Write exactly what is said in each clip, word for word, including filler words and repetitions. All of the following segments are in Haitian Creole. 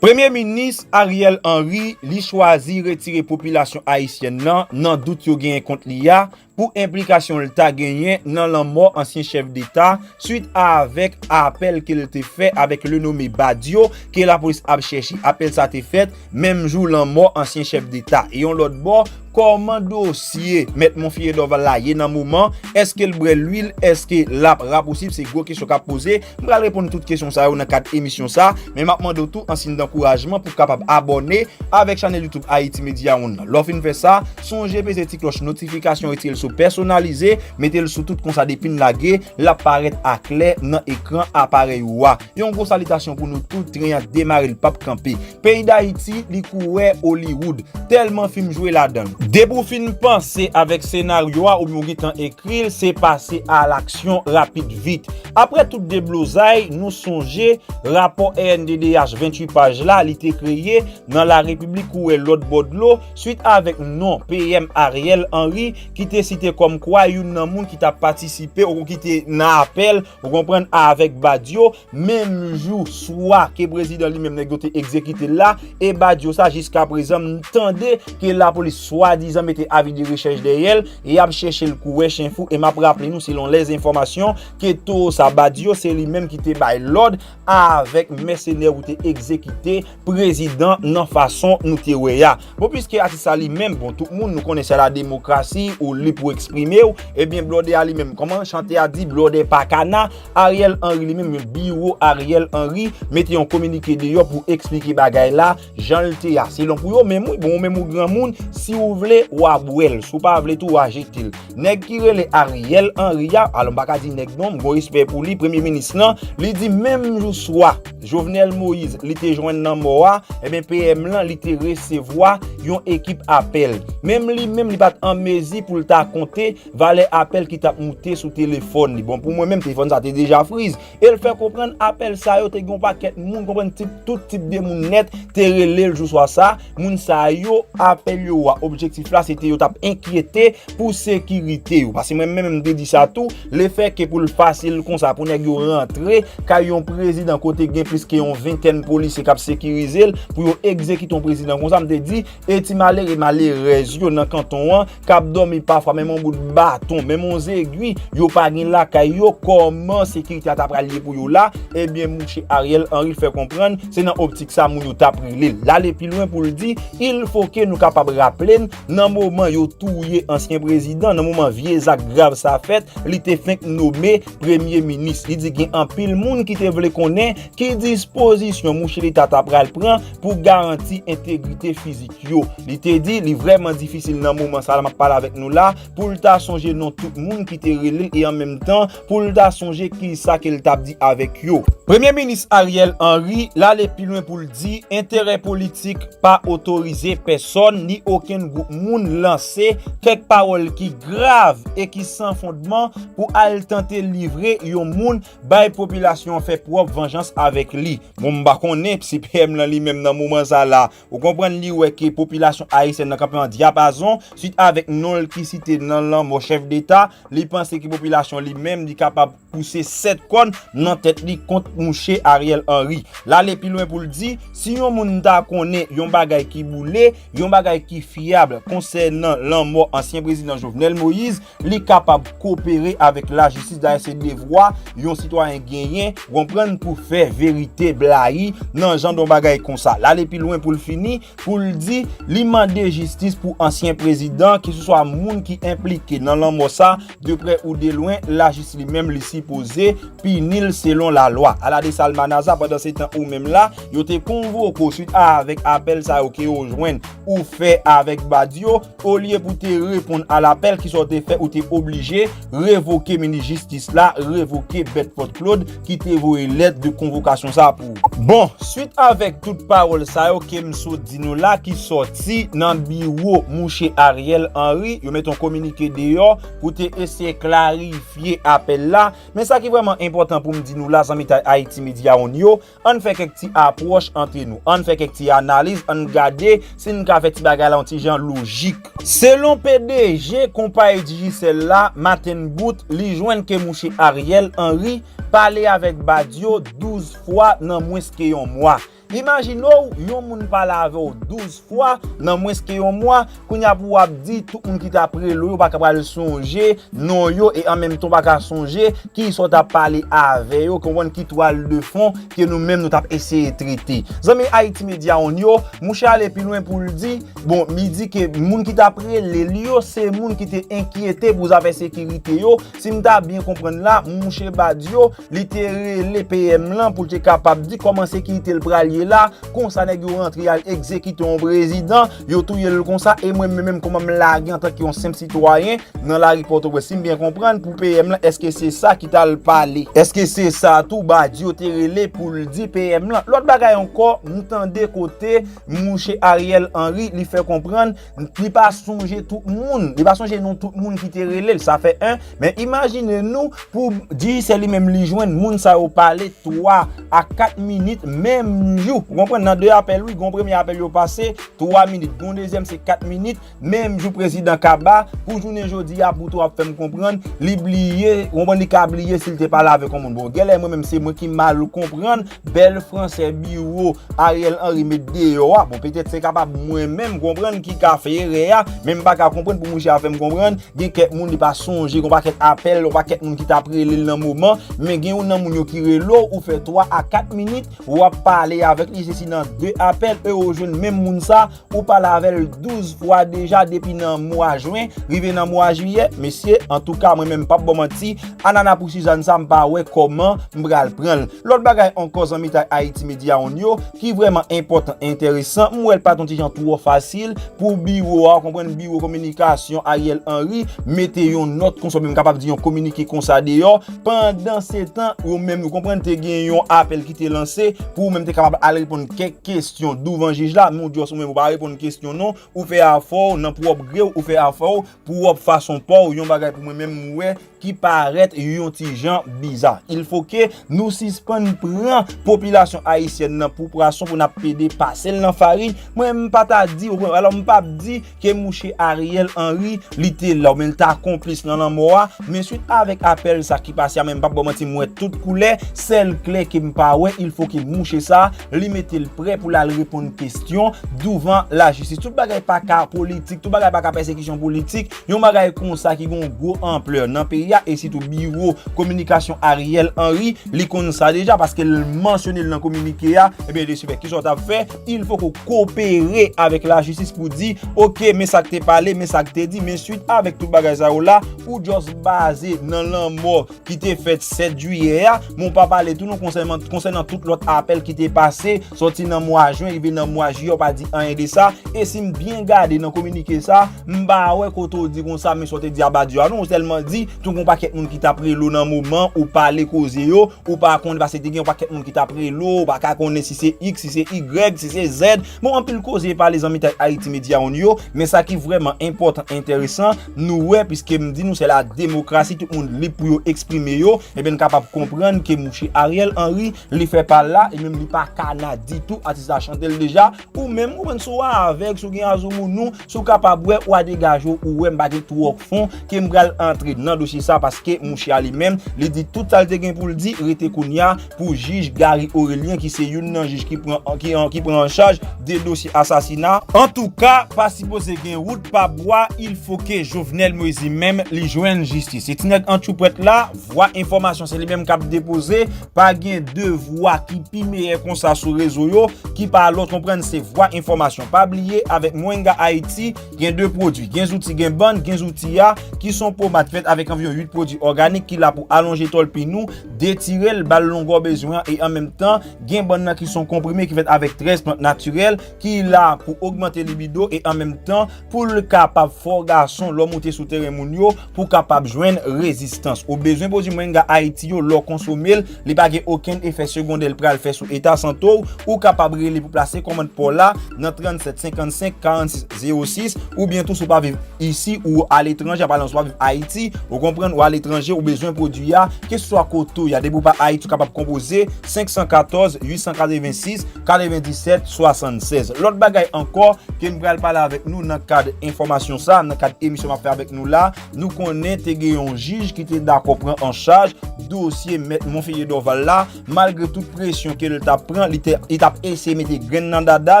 Premye Minis Ariel Henry, li chwazi retire popilasyon ayisyèn nan, nan dout yo genyen kont li a, pou enplikasyon l ta genyen nan lanmò ansyen chèf deta, swit avèk apèl ke l te fè avèk le nome Badio, ke lapolis ap chèche. Apèl sa te fèt menm jou lanmò ansyen chèf deta. E yon lòt bò, kòman dosye Mèt Monferrier Dorval la ye nan moman? Èske l bwè lwil? Èske l ap rapousib? Se gwo kesyon k ap poze. M pral reponn tout kesyon sa yo nan kad emisyon sa, men m ap mande w tou an siy dankourajman pou w kapab abòne avèk chanèl YouTube Haiti Media One nan. Lè w fin fè sa, sonje peze ti klòch notifikasyon, retire l sou pèsonalize, mete l sou tout, konsa depi n lage, l ap parèt aklè nan ekran aparèy ou a. Yon gwo salitasyon pou nou tout, tren an demare, l p ap kanpe. Peyi Dayiti, li kou wè Hollywood, tèlman fim jwe ladan l. Depi w fin panse avèk senaryo a oubyen w gentan ekri l, se pase alaksyon rapid vit. Apre tout deblozay, nou sonje rapò R N D D H venntuit paj la, li te kreye nan La Repiblik kou wè lòt bò dlo, swit avèk non P M Ariel Henry, ki te site kòmkwa youn nan moun ki t ap patisipe ou ki te nan apèl, ou konprann, avèk Badio, menm jou swa ke prezidan li menm nèg yo te egzekite l la, e Badio sa jiska prezan m tande ke lapolis swadizan mete avi de rechèch dèyè l, e y ap chèche l kou wè chen fou, e m ap raple nou selon lèzenfòmasyon ke towo sa Badio se li menm ki te bay lòd avèk mèsenè pou te egzekite prezidan nan fason nou te wè a. Bon, piske atis la li menm, bon, tout moun nou konnen se la demokrasi, ou lib pou eksprime w, ebyen, blòdè a li menm, kòman chante a di, blòdè pa kana, Ariel Henry li menm, biwo Ariel Henry, mete yon kominike deyò pou eksplike bagay la, jan l te a. Selon pou yo menm, wi, bon, ou menm ou granmoun, si ou vle, w a bwè l, si w pa vle tou, w a jete l. Nèg ki rele Ariel Henry a, alò m pa ka di nèg non, m gon respè pou li, premye minis lan, li di menm jou swa, Jovenel Moïse, li te jwenn nan mò a, ebyen P M lan, li te resevwa yon ekip apèl. Menm li menm, li pa t an mezi pou l ta konte valè apèl ki t ap moute sou telefòn li. Bon, pou mwen menm, telefòn sa te deja friz. E l fè konprann apèl sa yo te gen yon pakèt moun, konprann tip, tout tip de moun nèt te rele l jou swa sa. Moun sa yo, apèl yo a, objektif la, se te yo t ap enkyete pou sekirite yo. Paske mwen menm, m te di sa tou, lefètke pou l fasil konsa pou nèg yo rantre kay yon prezidan kote gen plis ke yon ventèn polisye k ap sekirize l, pou yo egzekite yon prezidan konsa, m te di, e ti malere, malerèz yo nan kanton an, k ap dòmi pafwa, menm yon bout baton, menm yon zegwi, yo pa gen lakay yo, kòman sekirite a ta pral ye pou yo la? Ebyen, mouche Ariel Henry fè konprann, se nan optik sa moun yo t ap rele l. L ale pi lwen pou l di, il faut que nou kapab raple n, nan moman yo touye ansyen prezidan, nan moman vye zak grav sa fèt, li te fenk nome premye minis. Li di gen anpil moun ki te vle konnen ki dispozisyon mouche Leta ta pral pran pou garanti entegrite fizik yo. Li te di li vrèman difisil nan moman sa la m ap pale avèk nou la pou l ta sonje non tout moun ki te rele l e an menm tan pou l ta sonje kisa ke l t ap di avèk yo. Premye minis Ariel Henry l ale pi lwen pou l di enterè politik pa otorize pèsòn ni okenn gwoup moun lanse kèk pawòl ki grav e ki san fondman pou al tante livre yon moun bay popilasyon an fè pwòp vanjans avèk li. Bon, m pa konnen si P M lan li menm nan moman sa la, ou konprann, li wè ke popilasyon ayisyèn nan kanpe an dyapazon swit avèk non l ki site nan lanmò chèf deta, li panse ke popilasyon li menm li kapab pouse sèt kòn nan tèt li kont mouche Ariel Henry. L ale pi lwen pou l di, si yon moun ta konnen yon bagay ki boule, yon bagay ki fyab konsènan lanmò ansyen prezidan Jovenel Moïse, li kapab kopere avèk lajistis, dayè se devwa yon sitwayen genyen, w konprann, pou fè verite blayi nan jan de yon bagay konsa. L ale pi lwen pou l fini, pou l di, li mande jistis pou ansyen prezidan, keseswa moun ki enplike nan lanmò sa, de prè ou de lwen, lajistis li menm li sipoze pini l selon lalwa. Ala de salmanaza, pandan se tan ou menm la, yo te konvoke w swit avèk apèl sa yo ke yo jwenn ou fè avèk Badio, olye pou te reponn a lapèl, kisa w te fè, ou te oblije revoke minis jistis la, revoke Bedford Claude ki te voye lèt de konvokasyon sa pou ou. Bon, swit avèk tout pawòl sa yo ke m sot di nou la ki sòti nan biwo mouche Ariel Henry, yo met yon kominike deyò pou te eseye klarifye apèl la. Men sa ki vrèman enpòtan pou m di nou la, zanmitay Haiti Media One yo, ann fè kèk ti apwòch antre nou, ann fè kèk ti analiz, ann gade si n ka fè ti bagay la yon ti jan lojik. Selon P D G konpayi Digicel la, Martin Boot, li jwenn ke mouche Ariel Henry pale avèk Badio douz fwa nan mwens ke yon mwa. Imajine w, yon moun pale avè w douz fwa nan mwens ke yon mwa, kounye a pou w ap di tout moun ki t ap rele w yo pa ka pral sonje non yo, e an menm tan w pa ka sonje kiyès w t ap pale avè yo, konprann ki twal de fon ke nou menm nou t ap eseye trete. Zanmi Haiti Media One yo, mouche ale pi lwen pou l di, bon, li di ke moun ki t ap rele l yo, se moun ki te enkyete pou zafè sekirite yo. Si m ta byen konprann la, mouche Badio, li te rele P M lan pou l te kapab di kòman sekirite l pral ye la, konsa nèg yo rantre al egzekite yon prezidan, yo touye l konsa, e mwen menm, menm kòman m lage antanke yon senp sitwayen nan lari Pòtoprens, si m byen konprann, pou P M lan, èske se sa ki t al pale? Èske se sa tou Badio te rele pou l di P M lan? Lòt bagay ankò, m tande kote mouche Ariel Henry, li fè konprann, li pa sonje tout moun, li pa sonje non tout moun ki te rele l, sa fè en, men imajine nou pou di se li menm li jwenn moun sa yo pale twa a kat minit menm jou. Ou konprann, nan de apèl, wi, gon premye apèl yo pase, twa minit, gon dezyèm se kat minit, menm jou prezidan kaba, pou jounen jodi a, pou tou ap fè m konprann, li bliye, ou konprann, li ka bliye si l te pale avèk yon moun. Bon, genlè mwen menm se mwen ki mal konprann, bèl fransè biwo Ariel Henry met deyò a. Bon, petèt se kapab mwen menm, konprann, ki ka fè erè a, men m pa ka konprann pou mouche a fè m konprann, gen kèk moun li pa sonje, gen yon pakèt apèl, yon pakèt moun ki t ap rele l nan moman, men gen youn nan moun yo ki rele w, ou fè twa a kat minit, w ap pale avèk li, se si nan de apèl, e ou jwenn menm moun sa, ou pale avè l douz fwa deja depi nan mwa jen, rive nan mwa jiyè, mesye, antouka, mwen menm, m p ap ba w manti, anana pou Sizàn sa, m pa wè kòman m pral pran l. Lòt bagay ankò, zanmitay Haiti Media One yo, ki vrèman enpòtan, enteresan, m wè l pa t yon ti jan twò fasil pou biwo a, w konprann, biwo kominikasyon Ariel Henry, mete yon nòt konsa, oubyen m kapab di yon kominike konsa deyò. Pandansetan, ou menm, ou konprann, te gen yon apèl ki te lanse pou ou menm te kapab al reponn kèk kesyon douvan jij la, men w di ou menm ou pa reponn kesyon non, ou fè afè w nan pwòp gre w, ou fè afè w pwòp fason pa w, yon bagay pou mwen menm m wè ki parèt yon ti jan biza. Il faut que nou sispann pran popilasyon ayisyèn nan pou pwason pou n ap pede pase l nan farin. Mwen, m pa ta di, alò, m p ap di ke mouche Ariel Henry, li te la, oubyen l ta konplis nan lanmò a, men swit avèk apèl sa ki pase a, men m p ap ba w manti, m wè tout koulè, sèl klè ke m pa wè, il faut que mouche sa, li mete l prè pou l al reponn kesyon douvan lajistis. Tout bagay pa ka politik, tout bagay pa ka pèsekisyon politik, yon bagay konsa ki gen yon gwo anplè nan peyi a, e sitou biwo kominikasyon Ariel Henry, li konn sa deja, paske l mansyone l nan kominike a, ebyen, de ce fait, kisa w t ap fè? Il faut que w kopere avèk lajistis pou di, oke, men sa k te pale, men sa k te di, men swit avèk tout bagay sa yo la, ou just baze nan lanmò ki te fèt sèt jiyè a, men w pa pale tou non konsènan, konsènan tout lòt apèl ki te pase, sòti nan mwa jen, rive nan mwa jiyè, w pa di anyen de sa, e si m byen gade nan kominike sa, m pa wè kote w di konsa, men sa w te di a Badio a non, ou sèlman di, tou gon pakèt moun ki t ap rele w nan moman, ou pale koze yo, ou pa konnen, paske te gen yon pakèt moun ki t ap rele w, ou pa ka konnen si se X, si se Y, si se Z. Bon, anpil koze pale zanmitay Haiti Media One yo, men sa ki vrèman enpòtan, enteresan, nou wè, piske m di nou se la demokrasi, tout moun lib pou yo eksprime yo, ebyen n kapab konprann ke mouche Ariel Henry, li fè pa l la, e menm li pa kana ditou, atis la chante l deja, ou menm, ou konprann, si w avèg, si w gen azou mounou, si w kapab wè, w a degaje w, ou wè m pa gen twò fon ke m pral antre nan dosye sa, paske mouche a li menm, li di tout sa l te gen pou l di, rete kounye a pou jij Gary Orélien, ki se youn nan jij ki pran, ki, ki pran an chaj de dosye asasina. Antouka, pa sipoze gen wout pa bwa, il faut que Jovenel Moïse li menm, li jwenn jistis. Se ti nèg antchoupwèt la, Vwa Enfòmasyon, se li menm k ap depoze, pa gen de vwa ki pi meyè konsa sou rezo yo, ki pa lòt, konprann, se Vwa Enfòmasyon. Pa bliye, avèk Mwenga Haiti, gen de pwodui, gen zouti, gen bann, gen zouti a, ki se yon pomad fèt avèk anviwon uit pwodui òganik ki la pou alonje tòlpi nou, detire l, ba l longè w bezwen an, e an menm tan, gen bann nan ki se yon konprime ki fèt avèk trèz plant natirèl, ki la pou ogmante libido, e an menm tan, pou l kapab fè w gason, lè w moute sou teren moun yo, pou w kapab jwenn rezistans. Ou bezwen pwodui Mwenga Haiti yo, lè w konsome l, li pa gen okenn efè segondè l pral fè sou eta sante w, ou kapab rele pou plase kòmand pa w la nan trannsèt senkannsenk karannsis zewo sis, oubyen tou si w pa viv isi ou aletranje, pa egzanp, si w pa viv Ayiti, ou konprann, ou aletranje, ou bezwen pwodui a, keseswa kote w ye a, depi w pa Ayiti, ou kapab konpoze senk san katòz, uit san katrevensis, katrevendisèt, swasannsèz. Lòt bagay ankò ke m pral pale avèk nou nan kad enfòmasyon sa, nan kad emisyon m ap fè avèk nou la, nou konnen te gen yon jij ki te dakò pran an chaj dosye mèt Monferrier Dorval la, malgre tout presyon ke l t ap pran, li te, li t ap eseye mete grenn nan dada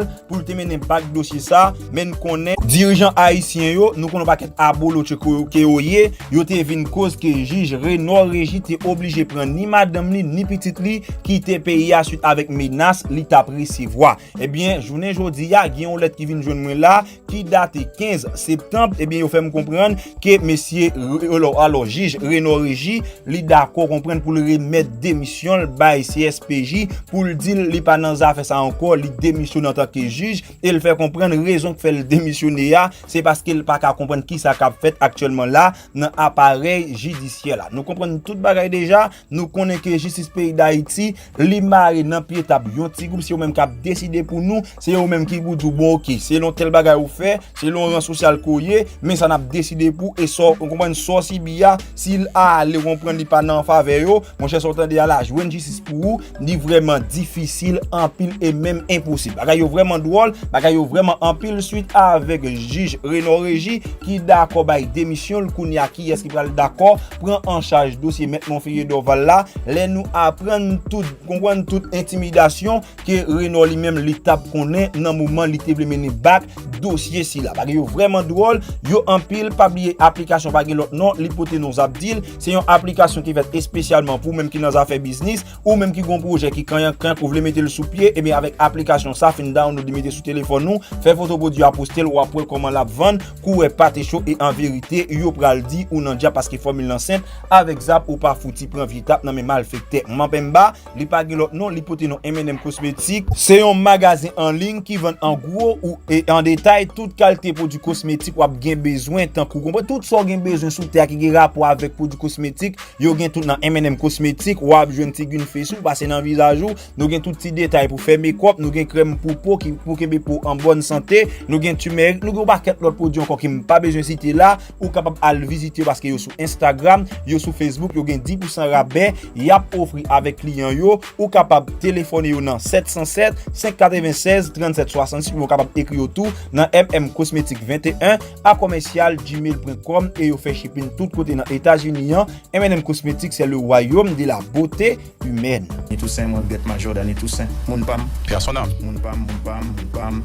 l pou l te mennen bak dosye sa, men n konnen dirijan ayisyen yo, nou konnen yon pakèt abolotcho ke, ke yo ye, yo te vin koz ke jij Renò Reji te oblije pran ni madanm li, ni pitit li, kite peyi a swit avèk menas li t ap resevwa. Ebyen, jounen jodi a, gen yon lèt ki vin jwenn mwen la, ki date kenz septanm, ebyen, yo fè m konprann ke mesye, alò, alò, jij Renò Reji, li dakò konprann pou l remèt demisyon l bay C S P J, pou l di l li pa nan zafè sa ankò, li demisyone antanke jij, e l fè konprann rezon k fè l demisyone a, se paske l pa ka konprann kisa k ap fèt aktyèlman la nan aparèy jidisyè la. Nou konprann tout bagay deja, nou konnen ke jistis peyi Dayiti, li mare nan pye tab yon ti gwoup, se yo menm k ap deside pou nou, se yo menm ki pou di w, bon, oke, selon tèl bagay ou fè, selon ran sosyal ke w ye, men sa n ap deside pou, e sa w, ou konprann, sa w sibi a, si l ale, ou konprann, li pa nan favè yo, monchè, sa w tande a la, jwenn jistis pou ou, li vrèman difisil anpil e menm enposib. Bagay yo vrèman dwòl, bagay yo vrèman anpil swit avèk jij Renò Reji ki dakò bay demisyon l, kounye a kiyès ki pral dakò pran an chaj dosye Mèt Monferrier Dorval la, lè nou aprann tout, konprann tout entimidasyon ke Renò li menm li t ap konnen nan moman li te vle mennen bak dosye sila. Bagay yo vrèman dwòl, yo anpil, pa bliye aplikasyon pa gen lòt non, li pote non Zabdil, se yon aplikasyon ki fèt espesyalman pou ou menm ki nan zafè biznis, ou menm ki gon pwojè ki kanyankank, ou vle mete l sou pye, ebyen avèk aplikasyon sa, fin download li mete sou telefòn ou, fè foto pwodui a poste l, w ap wè kòman l ap vann, kou wè pate cho e an verite, yo pral di ou nan djab paske fòmil lan senp, avèk zap ou pa fouti pran vye tap nan men malfektè. Manpenmba, li pa gen lòt non, li pote non M and M Cosmetics. Se yon magazen an liy ki vann an gwo ou e an detay tout kalite pwodui kosmetik w ap gen bezwen, tankou, konprann, tout sa w gen bezwen sou tè a ki gen rapò avèk pwodui kosmetik, yo gen tout nan M and M Cosmetics. W ap jwenn ti gin fesi w pase nan vizaj ou. Nou gen tout ti detay pou fè mekòp, nou gen krèm pou po ki pou kenbe po an bòn sante, nou gen timèrik, nou gen yon pakèt lòt pwodui ankò ke m pa bezwen site la. Ou kapab al vizite yo paske yo sou Instagram, yo sou Facebook, yo gen dis pousan rabè y ap ofri avèk kliyan yo. Ou kapab telefone yo nan sèt san sèt, senk katrevennsèz, trannsèt swasannsis, oubyen ou kapab ekri yo tou nan M M Cosmetics venteyen a commercial gmail point com, e yo fè shipping tout kote nan Etazini an. M and M Cosmetics, c'est le royaume de la beauté humaine. Dany Toussaint, mwen regrèt Majò Dany Toussaint. Moun pa m. Pè a son nanm. Moun pa m, moun pa m, moun pa m.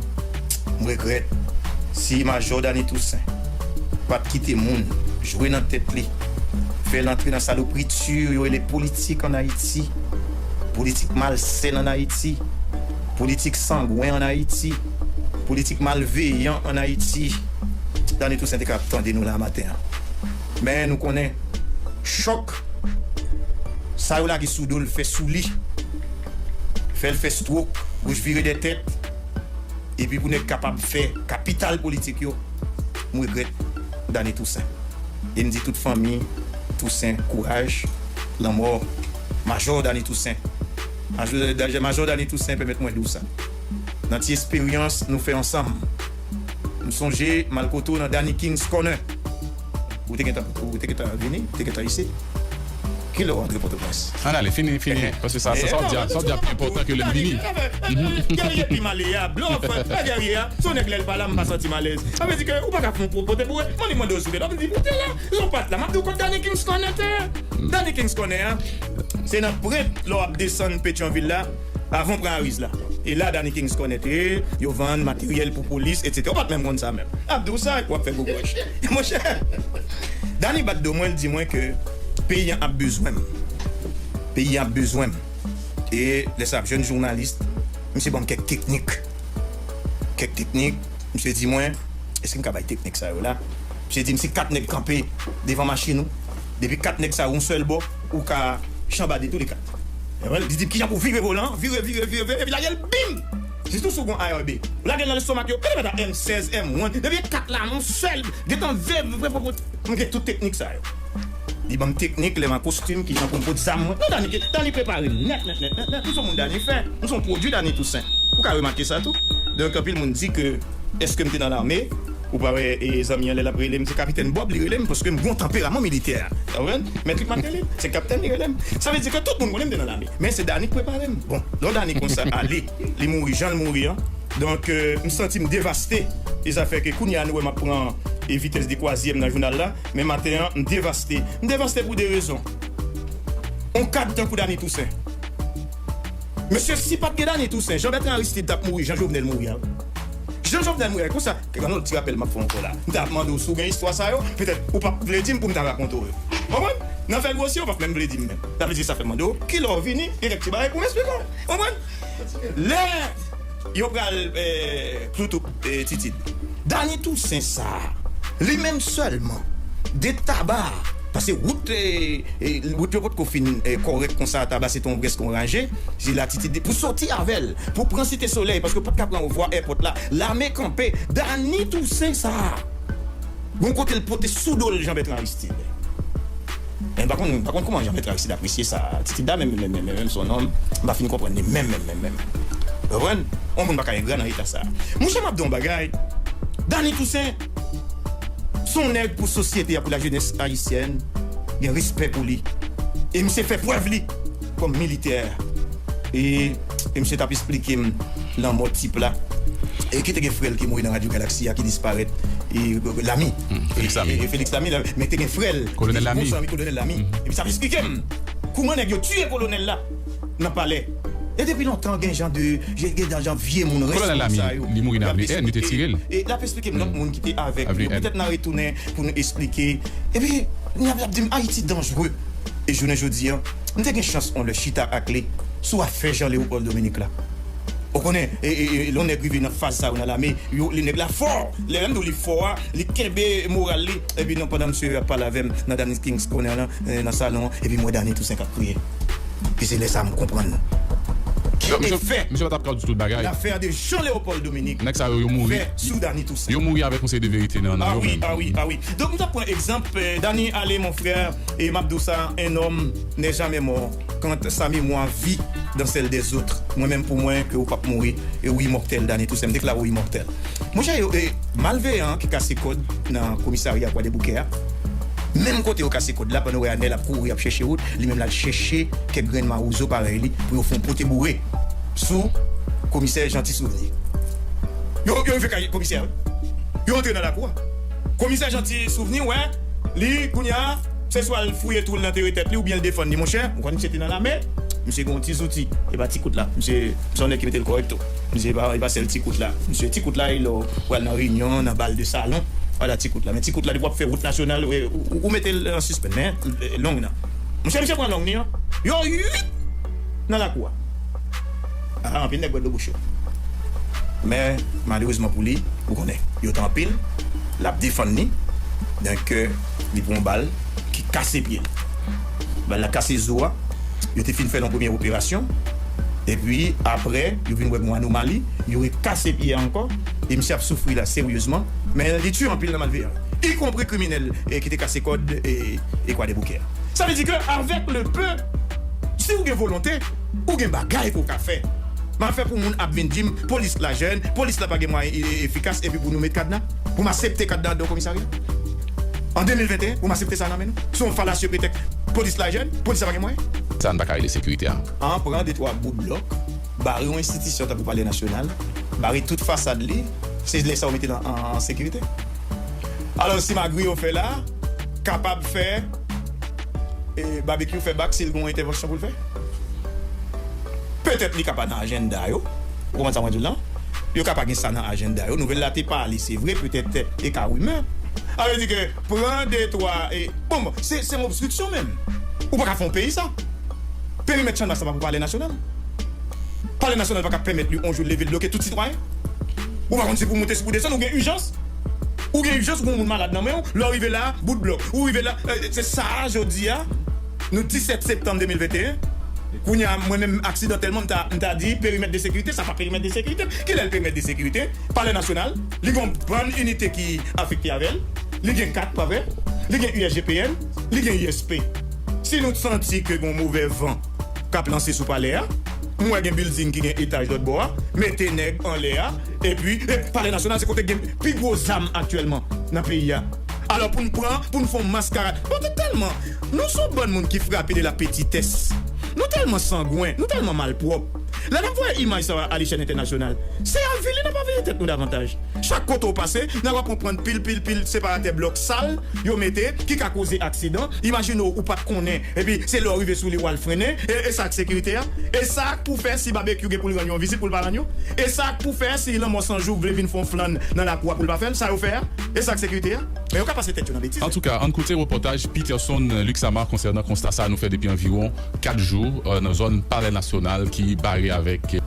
Mwen regrèt. Si Majò Dany Toussaint pa t kite moun jwe nan tèt li, fè l antre nan salopriti yo rele politik ann Ayiti, politik malsèn ann Ayiti, politik sangwen ann Ayiti, politik malveyan ann Ayiti, Dany Toussaint te ka ap tande nou la maten an. Men nou konnen chòk sa yo lage sou do l fè sou li, fè l fè stwok, bouch vire dèyè tèt, epi pou nèg kapab fè kapital politik yo, m regrèt Dany Toussaint. E m di tout fanmi Toussaint kouraj, lanmò Majò Dany Toussaint. Majò, Majò Dany Toussaint pèmèt mwen di w sa. Nan ti esperyans nou fè ansanm, m sonje m al kote w nan Dany King's Corner. Ou te gentan, ou te gentan vini, ou te gentan isit. Kilè w antre Pòtoprens? Ann ale, fini, fini. Paske sa, sa, sa w di a, sa w di a pi enpòtan ke lè m vini. Guerrier pi male a, blòf, Guerrier a, se yon nèg lè l pa la, m pa santi m alèz. Sa vle di ke ou pa ka fè yon pote pou mwen. Mwen li mande w sou tèt, w ap di, ou te la, ou pa t la. M ap di w kot Dany King's Corner te ye. Dany King's Corner a, se nan Prent lè w ap desann Petyonvil la, avan Prairies la. E la Dany King's Corner te ye, yo vann materyèl pou polis, etsetera. Ou pa t menm konn sa menm. Ap di w sa, w ap fè gwo gòj. Monchè, Dany bat do mwen, l di mwen ke peyi an ap bezwen m. Peyi an ap bezwen m. E lè sa ap jwenn jounalis, misye ban m kèk teknik. Kèk teknik, misye di mwen, èske m ka bay teknik sa yo la? Misye di m si kat nèg kanpe devan machin ou, depi kat nèg sa yo yon sèl bò, ou ka chanbade tou le kat. Li di m kijan pou vire volan, vire, vire, vire, vire, epi lage l, bim! Sitou si w gon A R B. Ou lage l nan lestomak yo, epi mèt a M sèz, M wan, depi kat la, yon sèl, gentan vire, vire, vire, vire. M gen tout teknik sa yo. Li ban m teknik, lè m an kostim, kijan pou m pot zam mwen. Non, Dany, Dany prepare m nèt, nèt, nèt, nèt, nèt. M se yon moun Dany fè. M se yon pwodui Dany Toussaint. Ou ka remake sa tou. Donk, anpil moun di ke, èske m te nan lame? Ou pa wè, e, zanmi an lè l ap rele m, se Kapitèn Bob li rele m, paske m gon tanperaman militè a. Ou konprann? Mèt li k mande li, se kaptèn li rele m. Sa vle di ke tout moun konnen m te nan lame. Men se Dany k prepare m. Bon, lè Dany konsa ale, li mouri jan l mouri an. Donk, euh, m santi m devaste. E sa fè ke kounye a nou wè m ap pran, e, vitès de kwazyèm nan jounal la. Men maten an, m devaste. M devaste pou de rezon. On kad tankou Dany Toussaint. Mesye, si pa t gen Dany Toussaint, Jean Bertrand Aristide t ap mouri jan Jovenel mouri a wi. Jan Jovenel mouri a, konsa, gade yon ti rapèl m ap fè ankò la. M t ap mande w si w gen istwa sa yo, petèt ou p ap vle di m pou m ta rakonte w yo. Konprann? Nan fè l gwo si w p ap menm vle di m menm. Sa vle di sa fè m mande w, kilè w vini, gen kèk ti bagay pou m eksplike w. Konprann? Lè yo pral eh, Kloutou eh, Titid. Dany Toussaint sa, li menm sèlman, de Taba, paske wout eh, eh, wout yo potko fin eh, kòrèk konsa, Taba se te yon prèske yon raje, se la Titid pou soti avè l, pou pran Site Solèy, paske yo pa t ka pran vwa èpòt la, lame kanpe, Dany Toussaint sa. Gon kote l pote sou do l Jean Bertrand Aristide. Men m pa konn, m pa konn kòman Jean Bertrand Aristide apresye sa. Titid la menm, menm, menm, menm, menm, se yon nonm, m pa fin konprann li menm, menm, menm, menm. Ou konprann? Yon moun pa ka engra nan eta sa. Monchè, m ap di yon bagay. Dany Toussaint, se yon nèg pou sosyete a, pou lajenès ayisyèn, gen respè pou li. E misye fè prèv li kòm militè. E, e misye t ap esplike m lanmò tip la. E ki te gen frè l ki mouri nan Radyo Galaksi a, ki disparèt. E, Lamy. Hmm, Félix Lamy. E, e Félix Lamy, la, men te gen frè l. Kolonèl Lamy. Bon zanmi Kolonèl Lamy. Hmm. Epi sa ap esplike m kouman nèg yo tiye kolonèl la nan palè. E depi lontan, gen jan de, gen jan vye moun responsab sa yo. Kolonèl Lamy, li mouri nan avni N, yo te tire l. E l ap esplike m lòt moun ki te avèk li yo. Petèt n a retounen pou nou esplike. Epi, n ap, ap di m Ayiti danjere. E jounen jodi a, m te gen chans yon lè chita ak li sou afè Jean Léopold Dominique la. Ou konnen, e, e, e, lè yon nèg rive nan faz sa yo nan lame, yo, li nèg la fò. Lè m di w li fò a, li kenbe moral li. Epi non, pandan misye ap pale avè m nan Danny King's Corner lan, eh, nan salon an, epi m wè Dany Toussaint k ap kriye. Epi se lè sa a m konprann ki efè lafè de Jean Léopold Dominique fè sou Dany Toussaint. Yo mouri avèk yon seri de verite nan, nan yo menm. Ah oui, ah oui, ah oui. Donk, m t ap pran egzanp, eh, Dany, allez, mon frère, et m ap di w sa, un homme n'est jamais mort quand sa mémoire vit dans celle des autres. Mwen menm, pou mwen, ke ou p ap mouri, e ou imòtèl, Dany Toussaint, m deklare ou imòtèl. Monchè, yo, e, malveyan ki kase kòd nan komisarya Kwadèboukè a, menm kote yo kase kòd la, pandan w wè Anèl ap kouri, ap chèche wout, li menm l al chèche kèk grenn mawouzo parèy li pou yo fè yon pote boure sou komisè Jeanty Souvenir. Yo, yo rive kay komisè a, wi. Yo antre nan lakou a. Komisè Jeanty Souvenir, wè, li, kounye a, se swa l fouye twou l nan antere tèt li oubyen l defann li, monchè. Ou konn misye te nan lame, misye gen yon ti zouti. E pa ti kout la. Misye, se yon nèg ki mete l kòrèk tou. Misye pa, e pa sèl ti kout la. Misye ti kout la, e lè w pral nan reyinyon, nan bal de salon, wala ti kout la. Men ti kout la, depi w ap fè wout nasyonal, ou, ou, ou mete l an sispenn, men, e, long nan. Monchè, misye pran long li an. Yo, uit nan lakou a. Ah, anpil nèg bwè dlo bouch yo. Men, malerezman pou li, ou konnen, yo te anpil, l ap defann li, donk, euh, li pran yon bal ki kase pye l. Bal la kase zo a, yo te fin fè l yon premyè operasyon, epi apre, yo vin wè gen yon anomali, yo rekase pye a ankò, e misye ap soufri la seryezman, men li tiye anpil nan malveyan, ikonpri kriminèl, eh, ki te kase kòd, eh, e Kwadèboukè. Sa vle di ke avèk le peu, si ou gen volonte, ou gen bagay pou w ka fè. M ap fè pou moun ap vin di m, polis la jèn, polis la pa gen mwayen e, e, efikas, epi pou nou met kadna, pou m aksepte kadna anndan komisarya. An de mil venteyen, pou m aksepte sa nan men nou. Se yon falasye pretèks, polis la jèn, polis la pa gen mwayen. Sa n pa ka rele sekirite a. An pran de twa bout blòk, bare yon enstitisyon tankou Palè Nasyonal, bare tout fasad li, se lè sa w mete l an, an, an sekirite. Alò, si magri yo fè la, kapab fè, e, Babekyou fè bak si l gen yon entèvansyon pou l fè. Petèt li ka pa nan ajanda yo. Ou konprann sa mwen di w lan? Yo ka pa gen sa nan ajanda yo. Nouvèl la te pale, se vre, petèt e ka rimè. Sa vle di ke pran de twa, e, bon, bon, se, se yon obstriksyon menm. Ou pa ka fè yon peyi sa. Perimèt Channmas la pa pou Palè Nasyonal. Palè Nasyonal pa ka pèmèt li yon jou leve l bloke tout sitwayen. Ou pa konn si pou moute, si pou desann, ou gen ijans. Ou gen ijans, ou gen yon moun malad nan men w, lè w rive la, bout blòk. Ou rive la, eh, se sa a, jodi a, nou disèt septanm de mil venteyen. Kounye a, mwen menm, aksidantèlman, m ta, m ta di perimèt de sekirite, sa pa perimèt de sekirite. Kilè l perimèt de sekirite? Palè Nasyonal, li gen yon bann inite ki afekte avè l, li gen kat, pa vre? Li gen U S G P N, li gen U S P. Si nou santi ke gen yon movè van k ap lanse sou palè a, m wè gen bilding ki gen etaj lòt bò a, mete nèg anlè a, epi, e, Palè Nasyonal se kote k gen pi gwo zam aktyèlman nan peyi a. Alò, pou n pran, pou n fè yon maskarad, bon, nou tèlman, nou se yon bann moun ki frape de la petitès. Nou tèlman sangwen, nou tèlman malpwòp. Lè n ap voye imaj sa yo a lechèl entènasyonal, se avili n ap avili. tèt nou davantaj. Chak kote w pase, nèg w ap pran pil, pil, pil separatè blòk sal yo mete, ki ka koze aksidan. Imajine w, ou pa t konnen, epi se lè w rive sou li w al frennen. E, e sa k sekirite a? E sa k pou fè si Babekyou gen pou l rann yo yon vizit pou l pa rann yo? E sa k pou fè si Lanmò San Jou vle vin fè yon flann nan lakou a pou l pa fè l? Sa yo fè a? E sa k sekirite a? Men yo ka pase tèt yo nan betiz. Antouka, ann koute repòtaj Peterson Luxama konsènan konsta sa a nou fè depi anviwon kat jou, euh, nan zòn Palè Nasyonal ki bare avèk.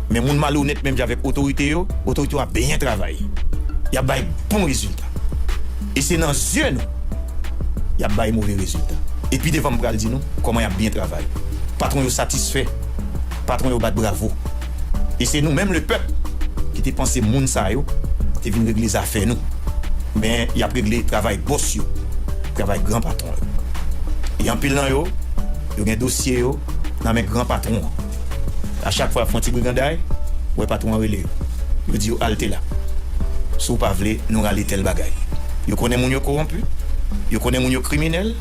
Men moun malonèt menm jan avèk otorite yo, otorite yo ap byen travay. Y ap bay bon rezilta. E se nan zye nou, y ap bay move rezilta. E pi devan m pral di nou kòman y ap byen travay. Patwon yo satisfè. Patwon yo bat bravo. E se nou menm lepèp ki te panse moun sa yo te vin regle zafè nou. Men y ap regle travay bòs yo, travay gran patwon yo. E anpil nan yo, yo gen dosye yo nan men gran patwon an. A chak fwa y ap fè yon ti briganday, w wè patwon an rele yo. Yo di yo, "Al te la. Si w pa vle, nou rale tèl bagay." Yo konnen moun yo kowonpi, yo konnen moun yo kriminèl,